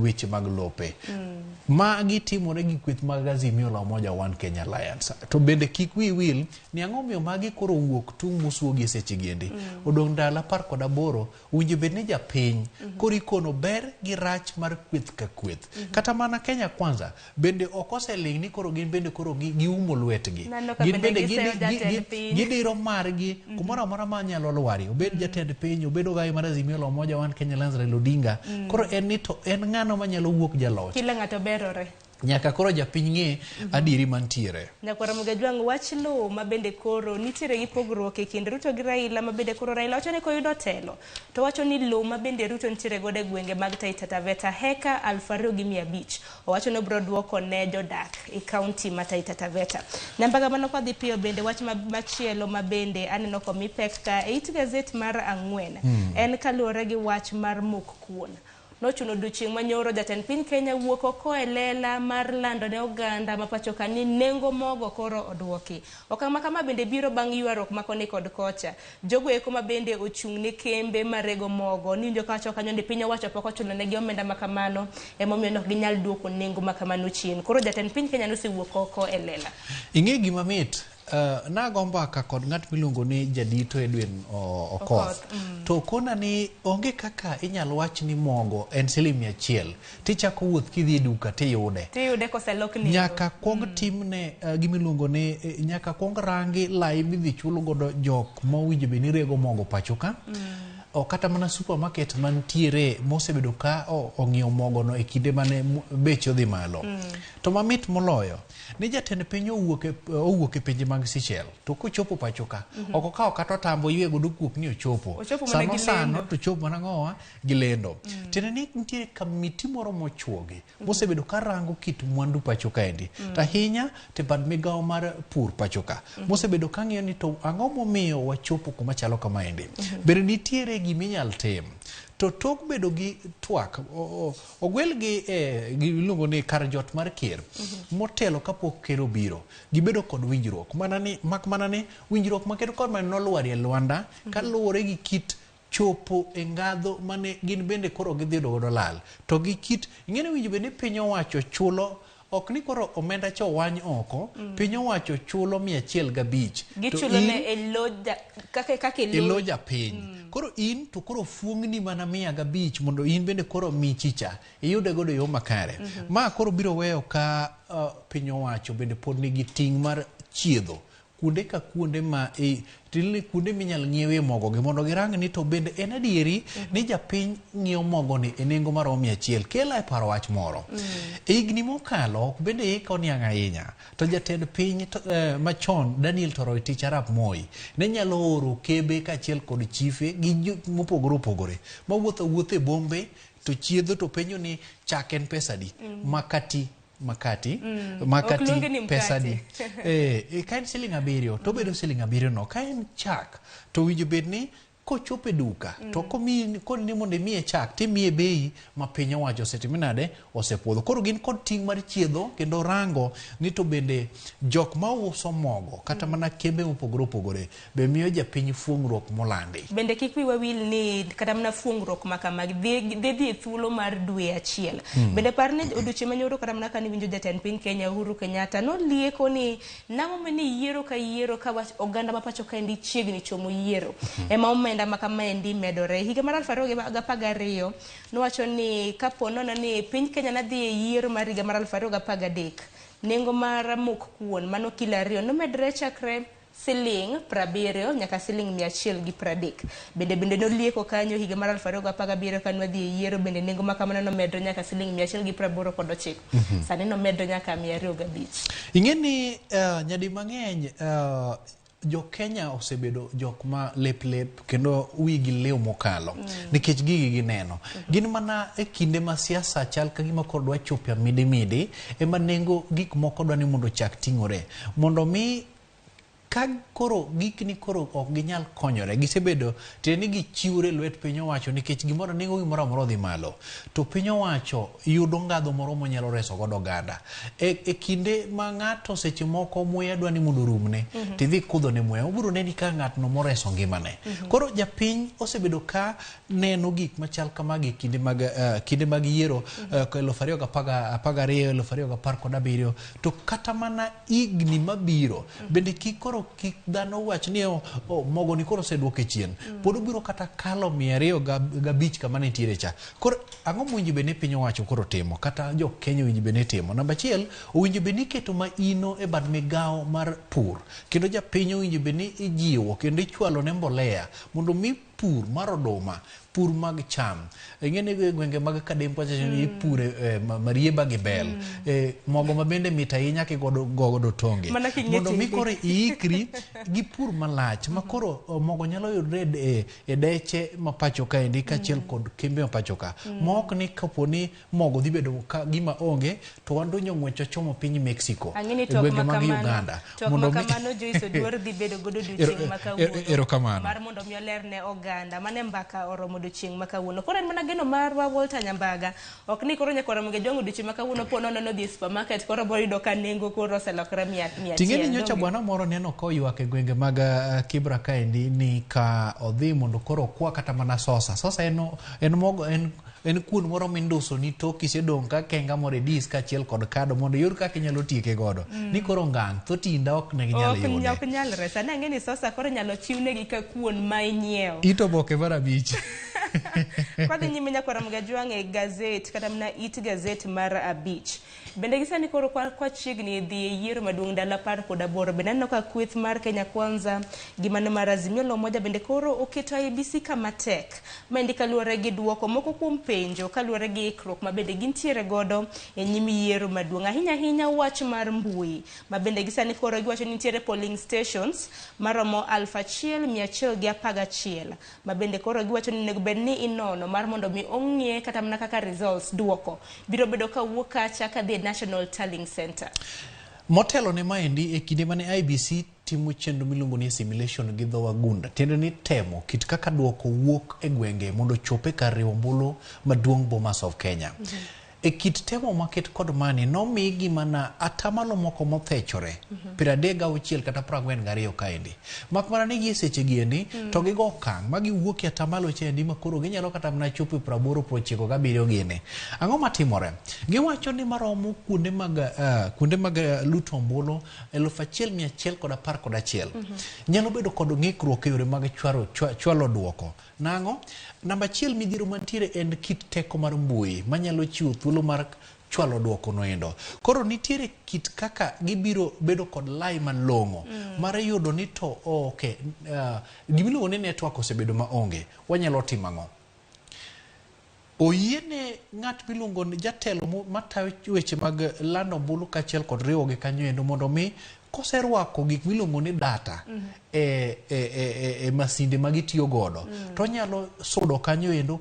weche mag lope. Magi timore gi kweth mag Azimio la Umoja One Kenya Alliance. To bende kik wi wil ni ang'o miyo magi koro wuok tung' mosuogi e seche giendi. Odong' ndalo 18, owinjo bed ni japiny koro ikono ber gi rach mar kweth ka kweth. Kata mana Kenya Kwanza bende ok oseling' ni koro gin bende koro giumo lwetgi. Gin bende gidiro margi kumoro amora ma nyalo lwari. Obed jatend piny, obed ogayi mar Azimio la Umoja One Kenya Alliance Raila Odinga. Koro en ni to en ng'ano manyalo wuok jaloch. Kila ng'ato berore. Nyaka koro japiny ng'e adieri mantiere. Nyakwara Mugajwang' wach lowo ma bende koro nitiere gi pogruok e kind Ruto gi Raila, ma bende koro Raila wacho ni koyudo telo to wacho ni lowo ma bende Ruto nitiere godo e gwenge mag Taita Taveta heka 2500. Owacho ni obiro duoko ne jodak e kaunti ma Taita Taveta. Nyambaga mano kwadhi piyo bende wach machielo ma bende aneno komi pek ka e it gazet mar 4 en kaluwore gi wach mar mok kuon. Nochuno odiochieng' manyoro jatend piny Kenya wuok oko e lela mar lando ne oganda ma pachoka ni nengo mogo koro oduoki. Okang' ma kama bende biro bang' ywaruok ma koni kod kocha. Jogo eko ma bende ochung' ne kembe marego mogo niwinjo kawacho kanyo ni piny owacho pok ochulo negi omenda ma kamano emomiyo ne ok ginyal duoko nengo ma kamano chien. Koro jatend piny Kenya nosewuok oko e lela. Ing'e gima mit? Nago mbaka kod ng'at miluongo ni Jadito Edwin Okoth. To okona ni onge kaka inyal wach ni mogo en siling 100 tichako wuoth kidhi e duka tiyude. Tiyude koselok nengo. Nyaka kuong timne gima iluongo ni nyaka kuong rangi lai midhi chul godo jok mowinjo bed ni rego mogo pacho ka. O kata mana supermarket mantiere mosebedo ka ong'iewo mogono e kinde mane beche odhi malo. To mamit moloyo ni jatend piny owuok e pinje mag Seychelles to kochopo pacho ka ok okawo kata otambo ywe godo kuok ni ochopo. Ochopo mana Sano gi sano lendo. to chopo mana ng'owa gi lendo. Tiende ni nitiere kamiti moro mochuogi mosebedo ka rango kit mwandu pacho kaendi. To ahinya to e bad migawo mar pur pacho ka mosebedo ka ng'iyo ni to ang'o momiyo wachopo kuma chalo kamaendi. Bende nitiere gima inyal tim. To tok bedo gi twak, ogwel gi giluongo ni kar jot mar ker motelo kapok ker obiro, gibedo kod winjruok. Mana ni, mak mana ni winjruok ma ker kod mane nolwarie lwanda kaluwore gi kit chopo e ngadho mane gin bende koro gidhi yudo godo lal. To gi kit, ing'e ni winjo bed ni piny owacho chulo, ok ni koro omenda cha owany oko, piny owacho chulo 105. To Gichulo ne in e lo ja, kaka, kaka e e lo lo. japiny. Koro in to koro fuong'ni mana 105 mondo in bende koro michi cha iyude godo e yo makare. Ma koro biro weyo ka piny owacho bende pod nigi ting' mar chiedho kuonde ka kuonde ma tilni kuonde minyal ng'iewie mogo gi mondo girang ni to bende en adieri ni japiny ng'iewo mogo ni e nengo maromo 100. Kela e paro wach moro. E higni mokalo ok bende ika oniang' ahinya to jatend piny machon Daniel Toroitich arap Moi ne nyalo oro kebe kaachiel kod chife gi jo mopogore opogore mawuotho awuotha e bombe to chiedho to penjo ni chak en pesa adi? Makati makati, makati Ok luonge ni mkate. pesa adi? Ka en siling 7 to obedo siling 7 no. Ka en chak to winjo bed ni kochopo e duka to komiyi koni ni mondo imiye chak timiye bei ma piny owacho osetimo nade osepuodho. Koro gin kod ting' mar chiedho kendo rango ni to bende jok mauso mogo kata mana kembe mopogore opogore be miyo japiny fuong'ruok molandi. Bende kik wiwa wil ni kata mana fuong'ruok ma kamagi dhi e thuolo mar dwe achiel. Bende par ni odiochieng' manyoro kata mana kane iwinjo jatend piny Kenya Uhuru Kenyatta nolieko ni nang'o mane yiero ka yiero ka wach oganda ma pacho kaendi chiegni chomo yiero. Ema omenda ma kamaendi medore. Higa mar 2012 nowacho ni kapo nono ni piny Kenya nadhi e yiero mar higa mar 2013 nengo mar mok kuon mano kilo 2 nomedre chakre siling 70 nyaka siling 130. Bende nolieko kanyo higa mar 2017 ka nwadhi e yiero bende nengo ma kamano nomedre nyaka siling 189. Sani nomedre nyaka 205. Ing'e ni nyadi mang'eny jo Kenya osebedo jok ma lep lep kendo wigi liw mokalo nikech gigi gineno. Gin mana e kinde ma siasa chal ka gima koro dwa chopo e midi midi ema nengo gik moko dwa ni mondo ochak ting'ore mondo mi ka koro gikni koro ok ginyal konyore gisebedo tiende ni gichiwore lwet piny owacho nikech gimoro nengo gimoro amora odhi malo to piny owacho yudo ngadho moro monyalo reso godo oganda e kinde ma ng'ato seche moko muya dwa ni mondo orumne tidhi kudho ne muya obiro neni ka ng'atno moreso ngimane. Koro japiny osebedo ka neno gik machal kamagi kinde mag yiero 2012 2017 to kata mana higni mabiro bende kik koro kik dhano wach ni mogo ni koro oseduoke chien. Pod obiro kata kalo 205 kama nitiere cha. Koro ang'o mowinjo bed ni piny owacho koro timo kata jo Kenya owinjo bed ni timo? Namba achiel, owinjo bed ni iketo maino e bad migawo mar pur kendo japiny owinjo bed ni ijiwo kendo ichwalo ne mbolea mondo mi pur mar oduma, pur mag cham. Ing'e ni e gwenge mag Kadem kocha ni ipure marieba gi bel. Mogo ma bende mit ahinya kigodo godo tonge. Mana king'e Mondo mi tede. koro iikri gi pur malach ma koro mogo nyalo yudre e deche ma pacho kaendi kaachiel kod kembe ma pacho ka. Ma ok ni kapo ni mogo dhi bedo ka gima onge to wadonjo ng'wech wachomo piny Mexico, Ang'e ni e twak gwenge ma mag kamano, Uganda. twak Mondo ma mi kamano Joyce Oduor dhi bedo godo odiochieng' ma kawuono. Erokamano. Mar mondo mi oler ne oganda. Mane mbaka oromo odiochieng' ma kawuono. Koro en mana geno marwa Walter Nyambaga. Ok ni koro nyakwar Ramogi Ajwang' odiochieng' ma kawuono po nono nodhi e supermarket koro boyudo ka nengo koro oselokore mia mia Ting'e ni achiel. nyocha Donge? bwana moro neno koywak e gwenge mag Kibra kaendi ni ka odhi mondo koro okwa kata mana sosa. Sosa en, en mogo en, en kuon moro minduso ni tok kisedong' ka kenga moro e dis kaachiel kod kado mondo iyud kaka inyalo tieke godo. Ni koro ngang' thotinda ok ne ginyal Ok, yude. ok nyalre. Sani ang'e ni sosa koro inyalo chiwnegi ka kuon ma inyiewo. It oboke mar abich. Kwadhi nyime nyakwar Ramogi Ajwang' e gazet kata mana it gazet mar abich. Bende gi sani koro kwa, kwa chiegni dhi e yiero maduong' ndalo 18 bende aneno ka kweth mar Kenya Kwanza gi mano mar Azimio la Umoja bende koro oketo IEBC kama tek. Maendi kaluwore gi duoko moko kuom penjo kaluwore gi ikruok ma bende gintiere godo e nyim yiero maduong'. Ahinya ahinya wach mar mbui ma bende gi sani koro giwacho ni nitiere polling stations maromo 1111 ma bende koro giwacho ni onego bed ni inono mar mondo mi ong'e kata mana kaka results duoko biro bedo ka wuok kacha kadhi e National Tallying Center. Motelo ne maendi e kinde mane IEBC timo chenro miluongo ni assimilation gi dho wagunda, tiende ni temo kit kaka duoko wuok e gwenge mondo ochop e kar riwo ombulu maduong' Bomas of Kenya. E kit temo maket kod mani nomigi mana atamalo moko mothechore 36 kata 42 kaendi. Mak mana ni gi seche gi endi to gigo okang' ma giwuok e atamalo chendi ma koro ginyalo kata mana chopo e 80 97 gini. Ang'o matimore? Giwacho ni maromo kuonde mag kuonde mag luto ombulu 1111 nyalo bedo kod ng'ikruok e yore mag chwaro chwalo duoko. Nang'o? Namba achiel midhiero mantiere en kit teko mar mbui manyalo chiwo thuolo mar chwalo duoko noendo. Koro nitiere kit kaka gibiro bedo kod lai malong'o mar yudo ni to okay, gimiluongo ni network osebedo maonge, wanyalo timo ang'o? Oyiene ng'at miluongo ni jatelo matayo weche mag lando ombulu kaachiel kod riwogi kanyo endo mondo mi koserwako gik miluongo ni data e masinde ma gitiyo godo to onyalo sudo kanyo endo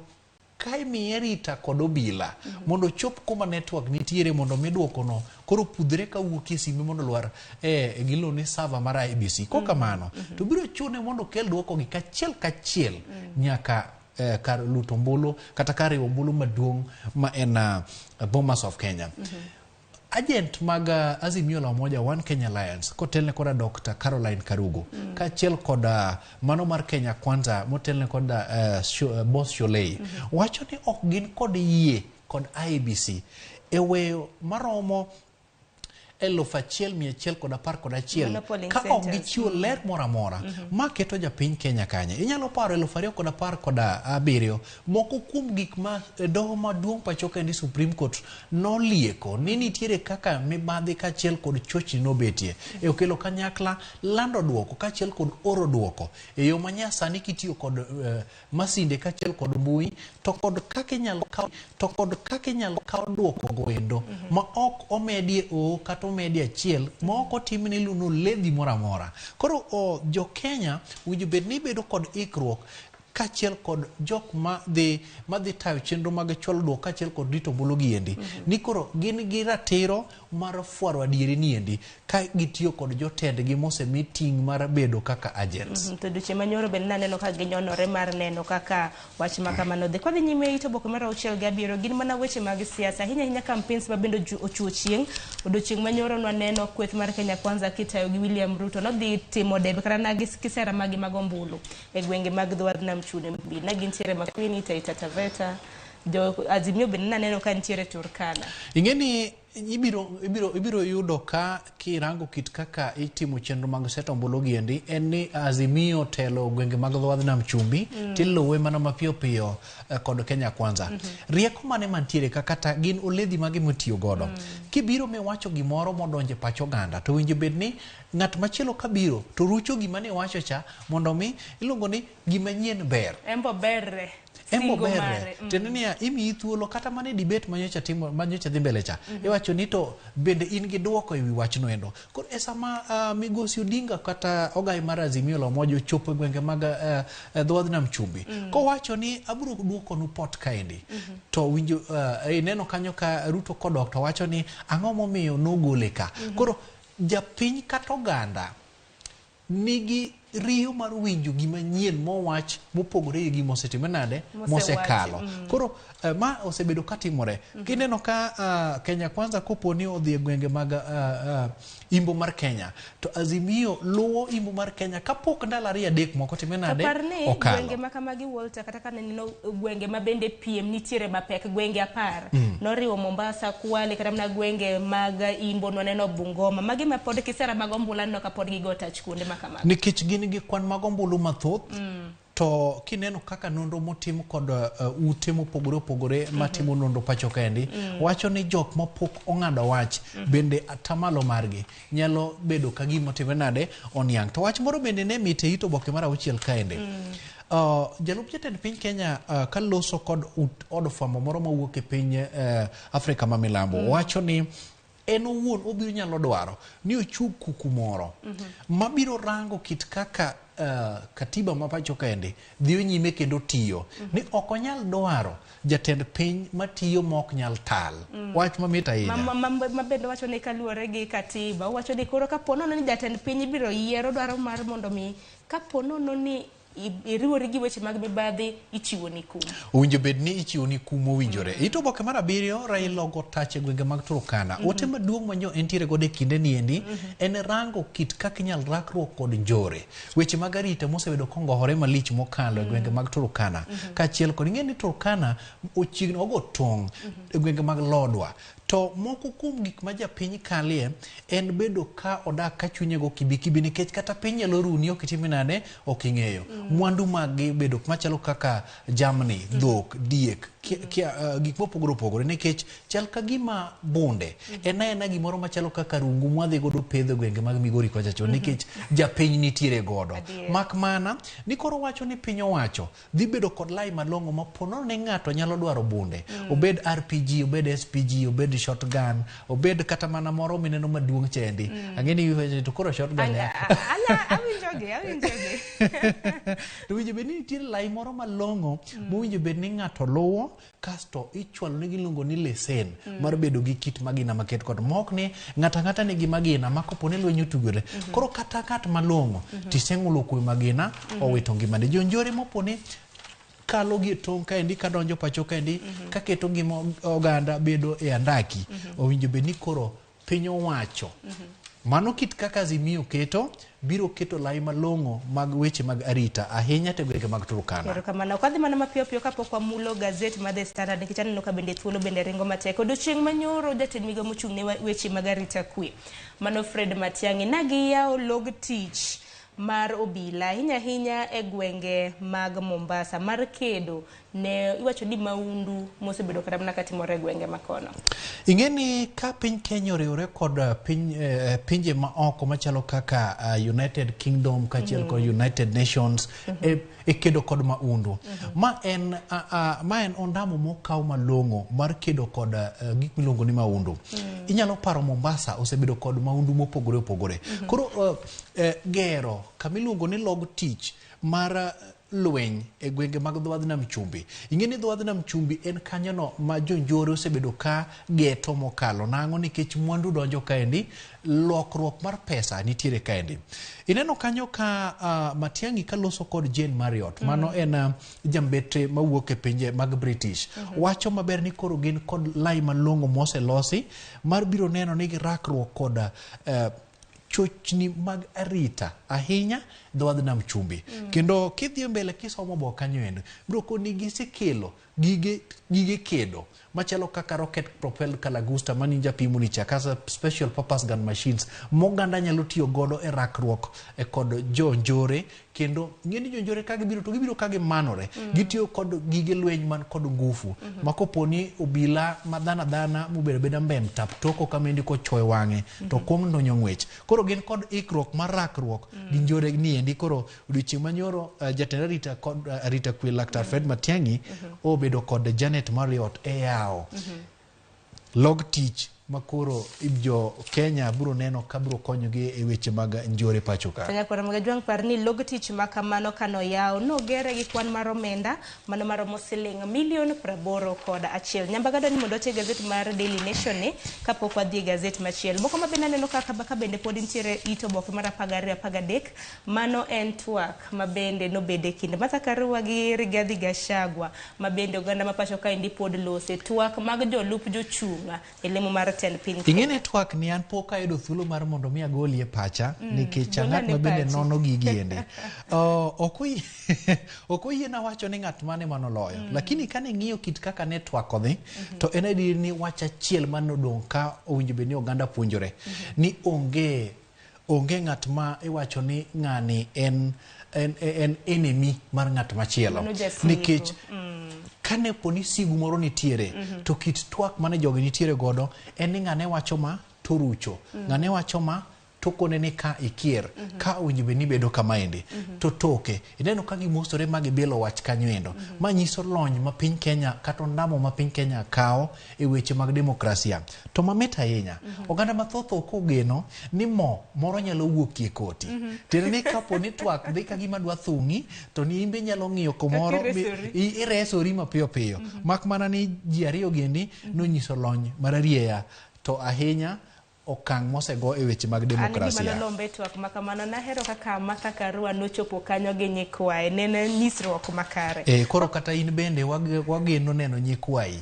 ka imiye rita kod obila mondo ochop kuma network nitiere mondo mi duokono koro pudhre kawuok e simbe mondo olwar e giluongo ni server mar IEBC. Kokamano to biro chune mondo okel duokogi kachiel kachiel nyaka kar luto ombulu kata kar riwo ombulu maduong' ma en Bomas of Kenya. Agent mag Azimio la Umoja One Kenya Alliance kotelne koda Dr. Caroline Karugo kaachiel kod mano mar Kenya Kwanza motelne kod Boss Sholei wacho ni ok gin kod yie kod IEBC e weyo maromo 1111 Mano polling ka ok centers. gichiwo ler moro amora ma keto japiny Kenya kanye. Inyalo paro 2017 moko kuom gik ma doho maduong' pacho kaendi Supreme Court nolieko ni nitiere kaka mibadhi kaachiel kod chochni nobetie e okelo kanyakla lando duoko kaachiel kod oro duoko e yo manyasani kitiyo kod masinde kaachiel kod mbui to kod kaka inyalo kaw to kod kaka inyalo kaw duoko go endo ma ok omedie o kata omedie achiel ma ok otim ni luno ledhi moro amora. Koro jo Kenya winjo bed ni bedo kod ikruok kaachiel kod jok madhi tayo chenro mag chwalo duoko kaachiel kod rito ombulu gi endi. Ni koro gin gi ratiro mar fwaro adieri ni endi ka gitiyo kod jotendgi mosemi ting' mar bedo kaka agents. To dweche manyoro bende naneno ka ginyonore mar neno kaka wach ma kamano dhi. Kwadhi nyime it oboke mar 67 gin mana weche mag siasa ahinya ahinya campaigns ma bende ochuo chieng'. Odiochieng' manyoro nwaneno kweth mar Kenya Kwanza kitayo gi William Ruto nodhi timo debe kata na kisera magi mag ombulu e gwenge mag dho wadh nam Chumbi. Ne gintiere Makueni, Taita Taveta, jo Azimio bende naneno ka nitiere Turkana. Ing'e ni ibiro yudo ka kirango kit kaka itimo chenro mag seto ombulu gi endi en ni Azimio telo gwenge mag dho wadh nam Chumbi tiluwe mana mapiyo piyo kod Kenya Kwanza. Rieko mane mantiere ka kata gin oledhi mage mitiyo godo. Kibiro miwacho gimoro modonje pach oganda to winjo bed ni ng'at machielo kabiro to rucho gima ne iwacho cha mondo mi iluongo ni gima nyien ber. Embo berre. Embo berre. Tiende niya imiyi thuolo kata mana e debate manyocha timo manyocha dhi mbele cha. Iwacho ni to bende in gi duoko ewi wachno endo. Koro e sama Migosi Odinga kata ogai mar Azimio la Umoja ochopo e gwenge mag dho wadh nam Chumbi. Kowacho ni abiro duokonu pot kaendi. To winjo ineno kanyo ka Ruto kodok to wacho ni ang'o momiyo nogole ka. Koro japiny kata oganda nigi riyo mar winjo gima nyien mowach mopogore gi gima osetime nade Mosewachi, mosekalo. Koro ma osebedo katimore. Kineno ka Kenya Kwanza kopo ni odhi e gwenge mag imbo mar Kenya, to Azimio luwo imbo mar Kenya kapok ndalo ariyo adek moko time nade Par ni okalo. gwenge ma kamagi Walter, kata ka neno gwenge ma bende piem nitiere mapek, gwenge 10 noriwo Mombasa, Kwale, kata mana gwenge mag Imbo, nwaneno Bungoma, magi ma pod kisera mag ombulu aneno ka pod gigo tach kuonde ma kamago. Nikech gin gi kwan mag ombulu mathoth, to kineno kaka nonro motim kod ute mopogore opogore matimo nonro pacho kaendi, wacho ni jok mapok ong'ado wach bende atamalo margi nyalo bedo ka gima otimre nade oniang'. To wach moro bende ne mit e it oboke mar 6 kaendi. Jalup jatend piny Kenya kaloso kod od fwambo moro mawuok e piny Afrika ma milambo, wacho ni en owuon obiro nyalo dwaro ni ochug kuku moro mabiro rango kit kaka katiba ma pacho kaendi dhiyo nyime kendo tiyo, ni ok onyal dwaro jatend piny matiyo ma ok nyal tal. Wach mamit ahinya. Ma bende wacho ni kaluwore gi katiba, owacho ni koro kapo nono ni jatend piny ibiro yiero dwaro mar mondo mi kapo nono ni iriwori gi weche mag mibadhi, ichiwo ni kum. Owinjo bed ni ichiwo ni kum mowinjore. It oboke mar 7, Raila ogo tach e gwenge mag Turkana. Ote maduong' ma nyo entiere godo e kinde ni endi en rango kit kaka inyal rakruok kod njore. Weche mag arita mosebedo kongohore malich mokalo e gwenge mag Turkana. Kaachiel kod ing'e ni Turkana ochiegni ogo tong' e gwenge mag Lodwa. To moko kuom gik ma japiny kalie en bedo ka odak ka chunye go kibikibi, nikech kata piny nyalo runi ok itimi nade ok ing'eyo. Mwandu maggi bedo machalo kaka jamni, dhok, diek, gik mopogore opogore, nikech chal ka gima bunde en aena gimoro machalo kaka rungu mwadhi godo pedho e gwenge mag Migori kocha chon, nikech japiny nitiere godo. Mak mana ni koro wacho ni piny owacho dhi bedo kod lai malong'o ma po nono ni ng'ato nyalo dwaro bunde, obed RPG, obed SPG, obed shotgun, obed kata mana moro mineno maduong' chendi. Ang'e ni iwacho to koro shotgun ya. Awinjogi, awinjogi. To winjo bed ni nitiere lai moro malong'o mowinjo bed ni ng'ato luwo, kasto ichwalo ne giluongo ni lesen mar bedo gi kit magina maket kod mok ni ng'ato ang'ata nigi magina ma kopo ni lweny otugore. Koro kata ng'at malong'o tiseng'ulo kwe magina owito ngimane. Jonjore mopo ni kalo gi e tong' kaendi kadonjo pacho kaendi kaketo ngima oganda bedo e andaki, owinjo bed ni koro piny owacho mano kit kaka Azimio keto biro keto lai malong'o mag weche mag arita ahinya te gwenge mag Turkana. Erokamano. Ok wadhi mana mapiyo piyo kapok wamulo gazet mar The Standard, nikech aneno ka bende thuolo bende ringo matek. Odiochieng' manyoro jatend migawo mochung' ne weche mag arita kwe, mano Fred Matiang'i, ne giyawo log tich mar obila ahinya ahinya e gwenge mag Mombasa mar kedo ne iwacho ni maundu mosebedo kata mana katimore e gwenge makono. Ing'e ni ka piny Kenya oriwore kod pinje ma oko machalo kaka United Kingdom kaachiel kod United Nations e kedo kod maundu. Ma en ondamo mokaw malong'o mar kedo kod gik miluongo ni maundu. Inyalo paro Mombasa osebedo kod maundu mopogore opogore. Koro gero kamiluongo ni log tich mar lweny e gwenge mag dho wadh nam chumbi. Ing'e ni dho wadh nam chumbi en kanyono ma jonjore osebedo ka geto mokalo. Nang'o? Nikech mwandu donjo kaendi, lokruok mar pesa nitiere kaendi. Ineno kanyo ka Matiang'i kaloso kod Jane Marriott, mano en jambetre mawuok e pinje mag British. Wacho maber ni koro gin kod lai malong'o moselosi mar biro neno ni girakruok kod chochni mag arita ahinya dho wadh nam chumbi. Kendo kidhi mbele kisomo oboke kanyo endo, biro koni gisekelo gige kedo machalo kaka rocket propelled Kalagusta maninja pimo ni cha, kaka special purpose gun machines moganda nyalo tiyo godo e rakruok e kod jonjore. Kendo ng'e ni jonjore ka gibiro to gibiro ka gimanore, gitiyo kod gige lweny man kod ngufu ma kopo ni obila ma dhano adhana mobedo abeda mbem tap toko kamendi kochoyo wang'e to kuong ndonyo ng'wech. Koro gin kod ikruok mar rakruok gi njore ni endi. Koro odiochieng' manyoro jatend arita kod arita kwe Laktar Fred Matiang'i obedo kod Janet Marriott e yawo log tich makoro jo Kenya biro neno ka biro konyogi e weche mag njore pacho ka. Nyakwar Magajwang' par ni log tich ma kamano kanoyaw nogere gi kwan mar omenda mano maromo siling milion 81. Nyambaga dwani mondo wati e gazet mar Daily Nation ni kapok wadhi e gazet machielo. Moko ma bende aneno kaka ka bende pod nitiere it oboke mar 12 13 mano en twak ma bende nobede e kind Martha Karua gi Rigathi Gachagua ma bende oganda ma pacho kaendi pod lose twak mag jolup jochung' e lemo mar tend piny Kenya. Ing'e ni twak ni an pok ayudo thuolo mar mondo mi agolie pacha nikech gol ang'at ane ma bende pachi. nono gigi ende. Ok oyiena wacho ni ng'at mane manoloyo. Lakini kane ing'iyo kit kaka ne twak odhi, to en adier ni wach achiel manodong' ka owinjo bed ni oganda puonjore. Ni onge ng'at ma iwacho ni ng'ani en enemy mar ng'at machielo. Nikech kane po ni sigu moro nitiere, to kit twak mane jogi nitiere godo en ni ng'ane wacho ma to rucho, ng'ane wacho ma to kone ni ka ikier, ka owinjo bed ni bedo kama endi, to toke ineno ka gimosore ma gibilo wach kanyo endo. Ma nyiso lony ma piny Kenya kata ondamo ma piny Kenya kawo e weche mag demokrasia. To mamit ahinya, oganda mathoth ok ogeno ni mo moro nyalo wuokie koti. Tiende ni kapo ni twak dhi ka gima dwa thung'i, to ni imbe nyalo ng'iyo kumoro iresori mapiyo piyo. Mak mana ni ji ariyo gendi nonyiso lony mararieya to ahinya okang' mosego e weche mag demokrasia. An gima nolombe twak makamano nahero kaka Martha Karua nochopo kanyo gi nyikwaye, ne en nyisruok makare. Koro kata in bende wageno neno nyikwayi.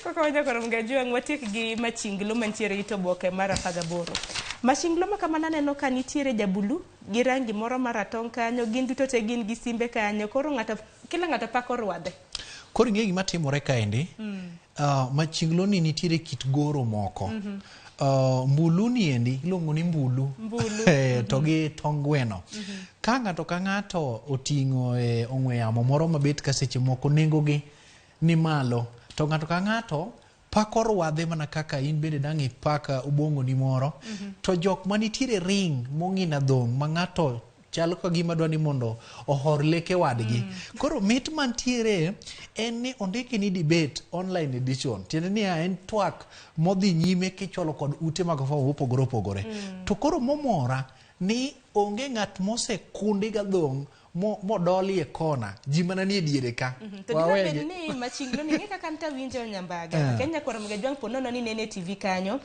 Kaka wajakoro Mgajwang' watiek gi machinglo mantiere it oboke mar 18. Machinglo ma kamano aneno ka nitiere jabulu gi rangi moro maratong' kanyo, gin duto te gin gi simbe kanyo, koro kila ng'ato pako rwadhe. Koro ing'e gima timore kaendi? Machinglo ni nitiere kit goro moko. Mbulu ni endi iluongo ni mbulu. To gi tong gweno. Ka ng'ato ka ng'ato oting'o ong'we yamo moro mabet ka seche moko nengogi ni malo, to ng'ato ka ng'ato pako rwadhe mana kaka in bende dang' ipak obong'o ni moro. To jok manitiere ring mong'ina dhong' ma ng'ato chalo ka gima dwa ni mondo ohor leke wadgi. Koro mit mantiere en ni ondiki ni debate online edition. Tiende ni en twak modhi nyime kichwalo kod ute mag fwambo mopogore opogore. To koro momora ni onge ng'at mosekundi ga dhong' modoli e kona, ji mana nie diere ka. To gima bed ni machinglo ni ng'e kaka nta winjo Nyambaga. Kenya koro Mgajwang' po nono ni nene TV kanyo.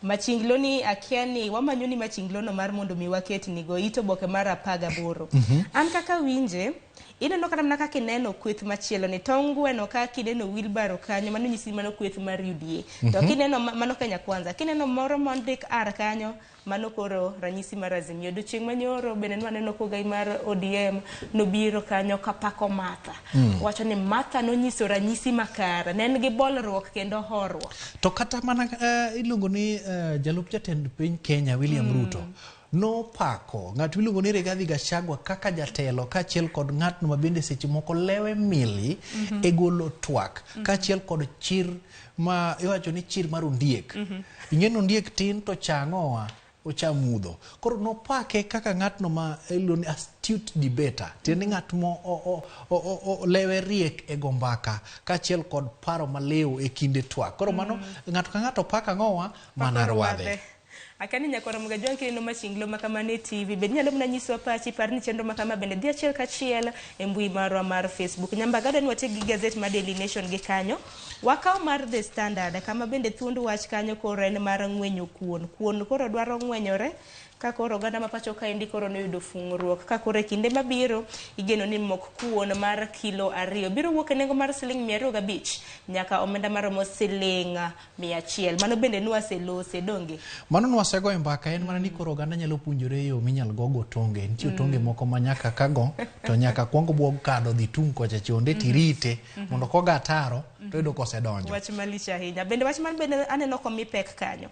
Machinglo ni akia ni wamanyo ni machinglo no mar mondo mi waket nigo it oboke mar 18. An kaka winje ineno kata mana kaka ineno kweth machielo ni tong gweno ka kineno wheelbarrow kanyo mano nyisi mano kweth mar UDA. To kineno mano Kenya Kwanza, kineno moro mondik R kanyo mano koro ranyisi mar Azimio. Odiochieng' manyoro bende nwaneno kogai mar ODM nobiro kanyo kapako Martha. Wacho ni Martha nonyiso ranyisi makare, ne en gi bolruok kendo horuok. To kata mana iluongo ni jalup jatend piny Kenya William Ruto nopako ng'at miluongo ni Rigathi Gachagua kaka jatelo kaachiel kod ng'atno ma bende seche moko lewe mili e golo twak kaachiel kod chir ma iwacho ni chir mar ondiek. Ing'e ni ondiek tin to chang'owa ochamudho. Koro nopake kaka ng'atno ma iluongo ni astute debater, tiende ni ng'at mo lewe riek e go mbaka kaachiel kod paro maliw e kinde twak. Koro mano ng'ato ka ng'ato pako ang'owa mana rwadhe. Akani nyakwar Mgajwang' kineno machinglo makamano e TV, bende inyalo mana nyisowa pachi, par ni chenro makama bende dhi achiel kachiel e mbui marwa mar Facebook. Nyambaga dwa ni watiek gi gazet mar Daily Nation gi kanyo. Wakaw mar The Standard, kama bende thuond wach kanyo koro en mar ng'wenyo kuon. Kuon koro dwaro ng'wenyore ka koro oganda ma pacho kaendi koro noyudo fung'ruok. Ka koro e kinde mabiro igeno ni mok kuon mar kilo 2 biro wuok e nengo mar siling 205 nyaka omenda maromo siling 100. Mano bende nwaselose donge? Mano nwasego e mbaka, en mana ni koro oganda nyalo puonjore yo minyal gogo tonge. Nitie tonge moko ma nyaka kago to nyaka kuong buog kado dhi tung' kocha chonde tirite mondo koga ataro to yudo kosedonjo. Wach malich ahinya. Bende wach man bende aneno komi pek kanyo.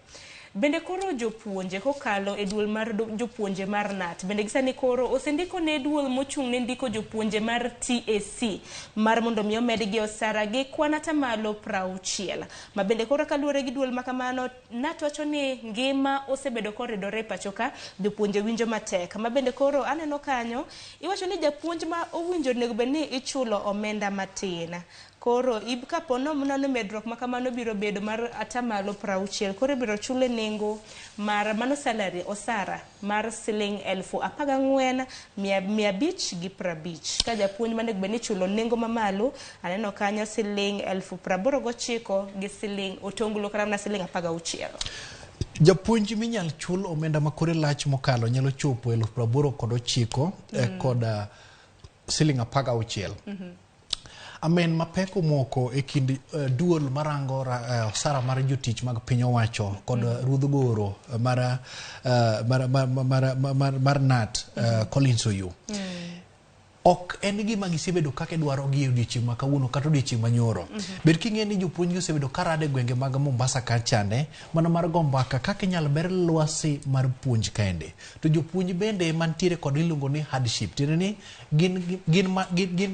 Bende koro jopuonje kokalo e duol mar jopuonje mar KNUT, bende gisani koro osendiko ne duol mochung' ne ndiko jopuonje mar TSC mar mondo mi omedgi osara gi kwan atamalo 60. Ma bende koro kaluwore gi duol makamano, KNUT wacho ni ngima osebedo koridore e pacho ka, jopuonje winjo matek. Ma bende koro aneno kanyo, iwacho ni japuonj ma owinjo onego bed ni ichulo omenda matin. Koro kapo nono medruok ma kamano biro bedo mar atamalo 60, koro ibiro chule nengo mar mano salary osara mar siling 14,550. Ka japuonj manego bed ni ichulo nengo mamalo aneno kanyo siling 89,000 gi siling otonglo kata mana siling 16. Japuonj minyal chul omenda ma kore lach mokalo nyalo chopo 89,000 kod siling 16. Amen mapek omoko e kind duol marango osara mar jotich mag piny owacho kod ruodh goro mar NAT Collins Oyuu. Ok en gima gisebedo kaka idwaro gi odiochieng' ma kawuono kata odiochieng' manyoro. Bed king'eyo ni jopuonj gi osebedo karado e gwenge mag Mombasa kachande mana mar go mbaka kaka inyalo ber lwasi mar puonj kende. To jopuonj bende mantiere kod iluongo ni hardship, tiende ni gin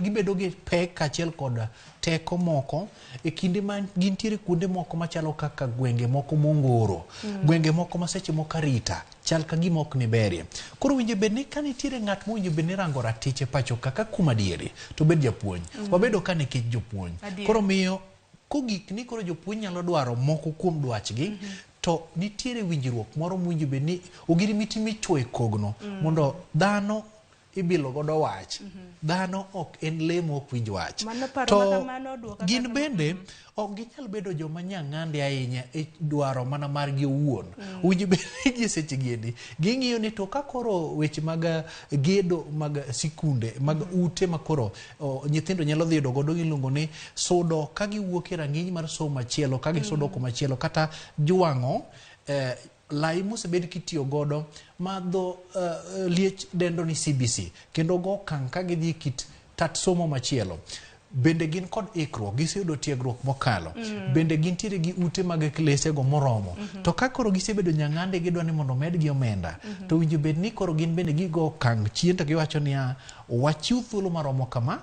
gibedo gi pek kaachiel kod teko moko e kinde ma gintiere kuonde moko machalo kaka gwenge moko mongoro, gwenge moko ma seche moko arita chal ka gima ok ni berie. Koro winjo bed ni ka nitiere ng'at mowinjo bed ni rango ratiche pacho kaka kuom adieri to bed japuonj. Wabedo ka nikech jopuonj. Koro miyo kogik ni koro jopuonj nyalo dwaro moko kuom dwachgi, to nitiere winjruok moro mowinjo bed ni ogiri miti michuoyo e kogno mondo dhano ibilo godo wach. Dhano ok en lee ma ok winj wach. To gin bende ok ginyal bedo joma nyang'ande ahinya e dwaro mana margi owuon. Winjo bed ni gi seche gi endi ging'iyo ni to ka koro weche mag gedo mag sikunde mag ute ma koro nyithindo nyalo dhi yudo godo iluongo ni sudo ka giwuok e rang'iny mar somo machielo ka gisudo kumachielo kata jwang'o lai mosebed kitiyo godo ma dho liech dendo ni CBC kendo go okang' ka gidhi e kit tat somo machielo. Bende gin kod ikruok, giseyudo tiegruok mokalo. Bende gintiere gi ute mag klesego moromo. To ka koro gisebedo nyang'ande gidwa ni mondo omedgi omenda, to winjo bed ni koro gin bende gigo okang' chien to giwacho niya, wachiw thuolo maromo kama,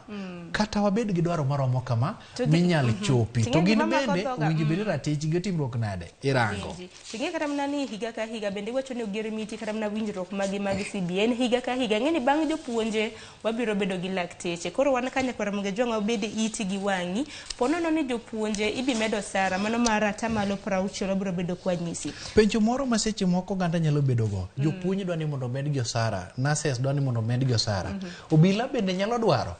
kata wabed gi dwaro maromo kama, minyal chopi. To gin bende winjo bed ni ratichgi otimruok nade, irango. Ting'e kata mana ni higa ka higa bende iwacho ni oger miti kata mana winjruok magi mag CBN higa ka higa. Ng'e ni bang' jopuonje wabiro bedo gi lakteche. Koro wan ka nyakwar Ramogi Ajwang' wabed iti gi wang'i. Po nono ni jopuonje ibi medo osara mano mar atamalo 60 wabiro bedo kwa nyisi. Penjo moro ma seche moko oganda nyalo bedo go. Jopuonj dwa ni mondo omedgi osara, nurses dwa ni mondo omedgi osara. Obila bende nyalo dwaro.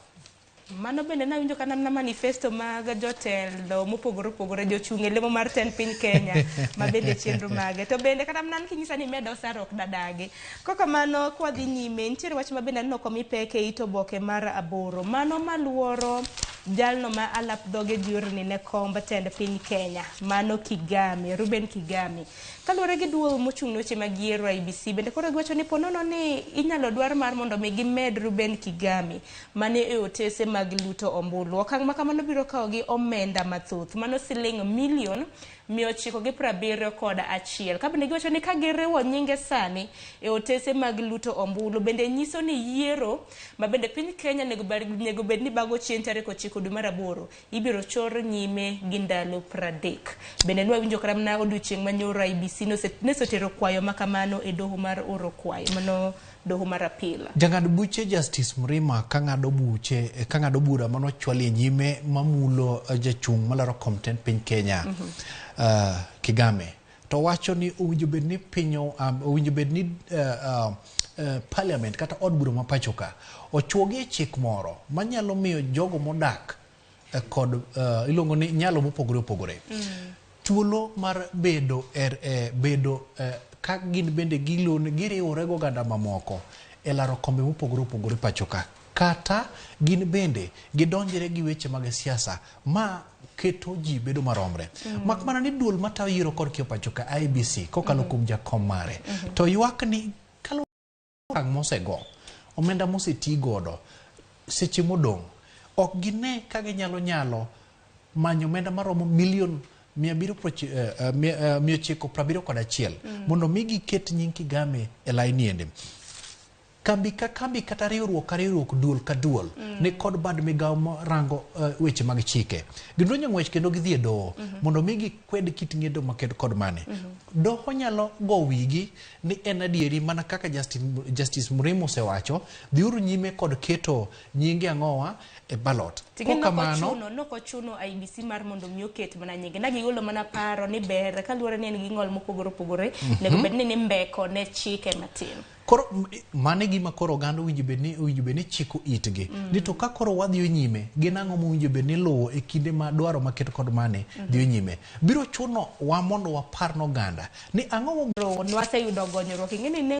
Mano bende nawinjo ka namna manifesto mag jotelo mopogore opogore, jochung' e lemo mar tend piny Kenya ma bende chenro mage. To bende kata mana kinyisa ni medo osara ok dadagi. Kokamano kwadhi nyime, nitiere wach ma bende aneno komi pek e it oboke mar 8. Mano maluoro jalno ma alap dhoge diorni ne komb tend piny Kenya, mano Kigame, Ruben Kigame. Kaluwore gi duol mochung' ne weche mag yiero IEBC, bende koro giwacho ni ponono ni inyalo dwar mar mondo mi gimed Ruben Kigame mane e otese mag luto ombulu. Okang' ma kamano biro kawo gi omenda mathoth, mano siling milion 971. Ka bende giwacho ni ka giriwo nyinge sani e otese mag luto ombulu, bende nyiso ni yiero ma bende piny Kenya nego bed ni bago chien tarik 9 dwe mar 8 ibiro chor nyime gi ndalo 30. Bende nwawinjo kata mana odiochieng' manyoro IEBC nosetero kwayo ma kamano e doho mar oro kwayo, mano doho mar apil. Jang'ad buche Justice Mrima kang'ado buche kang'ado bura manochwali e nyime mamulo jachung' malaro kom tend piny Kenya Kigame to wacho ni owinjo bed ni piny owinjo bed ni parliament kata od bura ma pacho ka ochuogi e chik moro manyalo miyo jogo modak kod iluongo ni nyalo mopogore opogore thuolo mar bedo bedo ka gin bende giriwore gi oganda mamoko e laro kombe mopogore opogore pacho ka, kata gin bende gidonjre gi weche mag siasa ma keto ji bedo maromre. Mak mana ni duol matayo yiero kod kiyo pacho ka IEBC kokalo kuom jakom mare to ywak ni kaluwore mosego omenda moseti godo seche modong' ok gine ka ginyalo nyalo manyo omenda maromo milion 971 mondo mi giket nying Kigame e laini ende. Kambi ka kambi kata riwruok ka riwruok, duol ka duol ni kod bad migawo marango weche mag chike. Gidonjo ng'wech kendo gidhi e doho mondo mi gikwed kit ng'edo maked kod mane. Doho nyalo go wigi ni en adieri mana kaka Justice Murimi osewacho, dhiuru nyime kod keto nyinge ang'owa e ballot. Ting'e Kokamano, nokochuno IEBC mar mondo mi oket mana nyinge. Na gigolo mana paro ni ber kaluwore ni en gi ng'ol mopogore opogore, onego bed ni nimbeko ne chike matin. Koro mano e gima koro oganda owinjo bed ni chiko itgi. Ni to ka koro wadhiyo nyime, gin ang'o mowinjo bed ni luwo e kinde ma dwaro maket kod mane dhiyo nyime. Biro chuno wa mondo wapar ne oganda ni ang'o Nwaseyudo gonyruok. Ing'e ni ne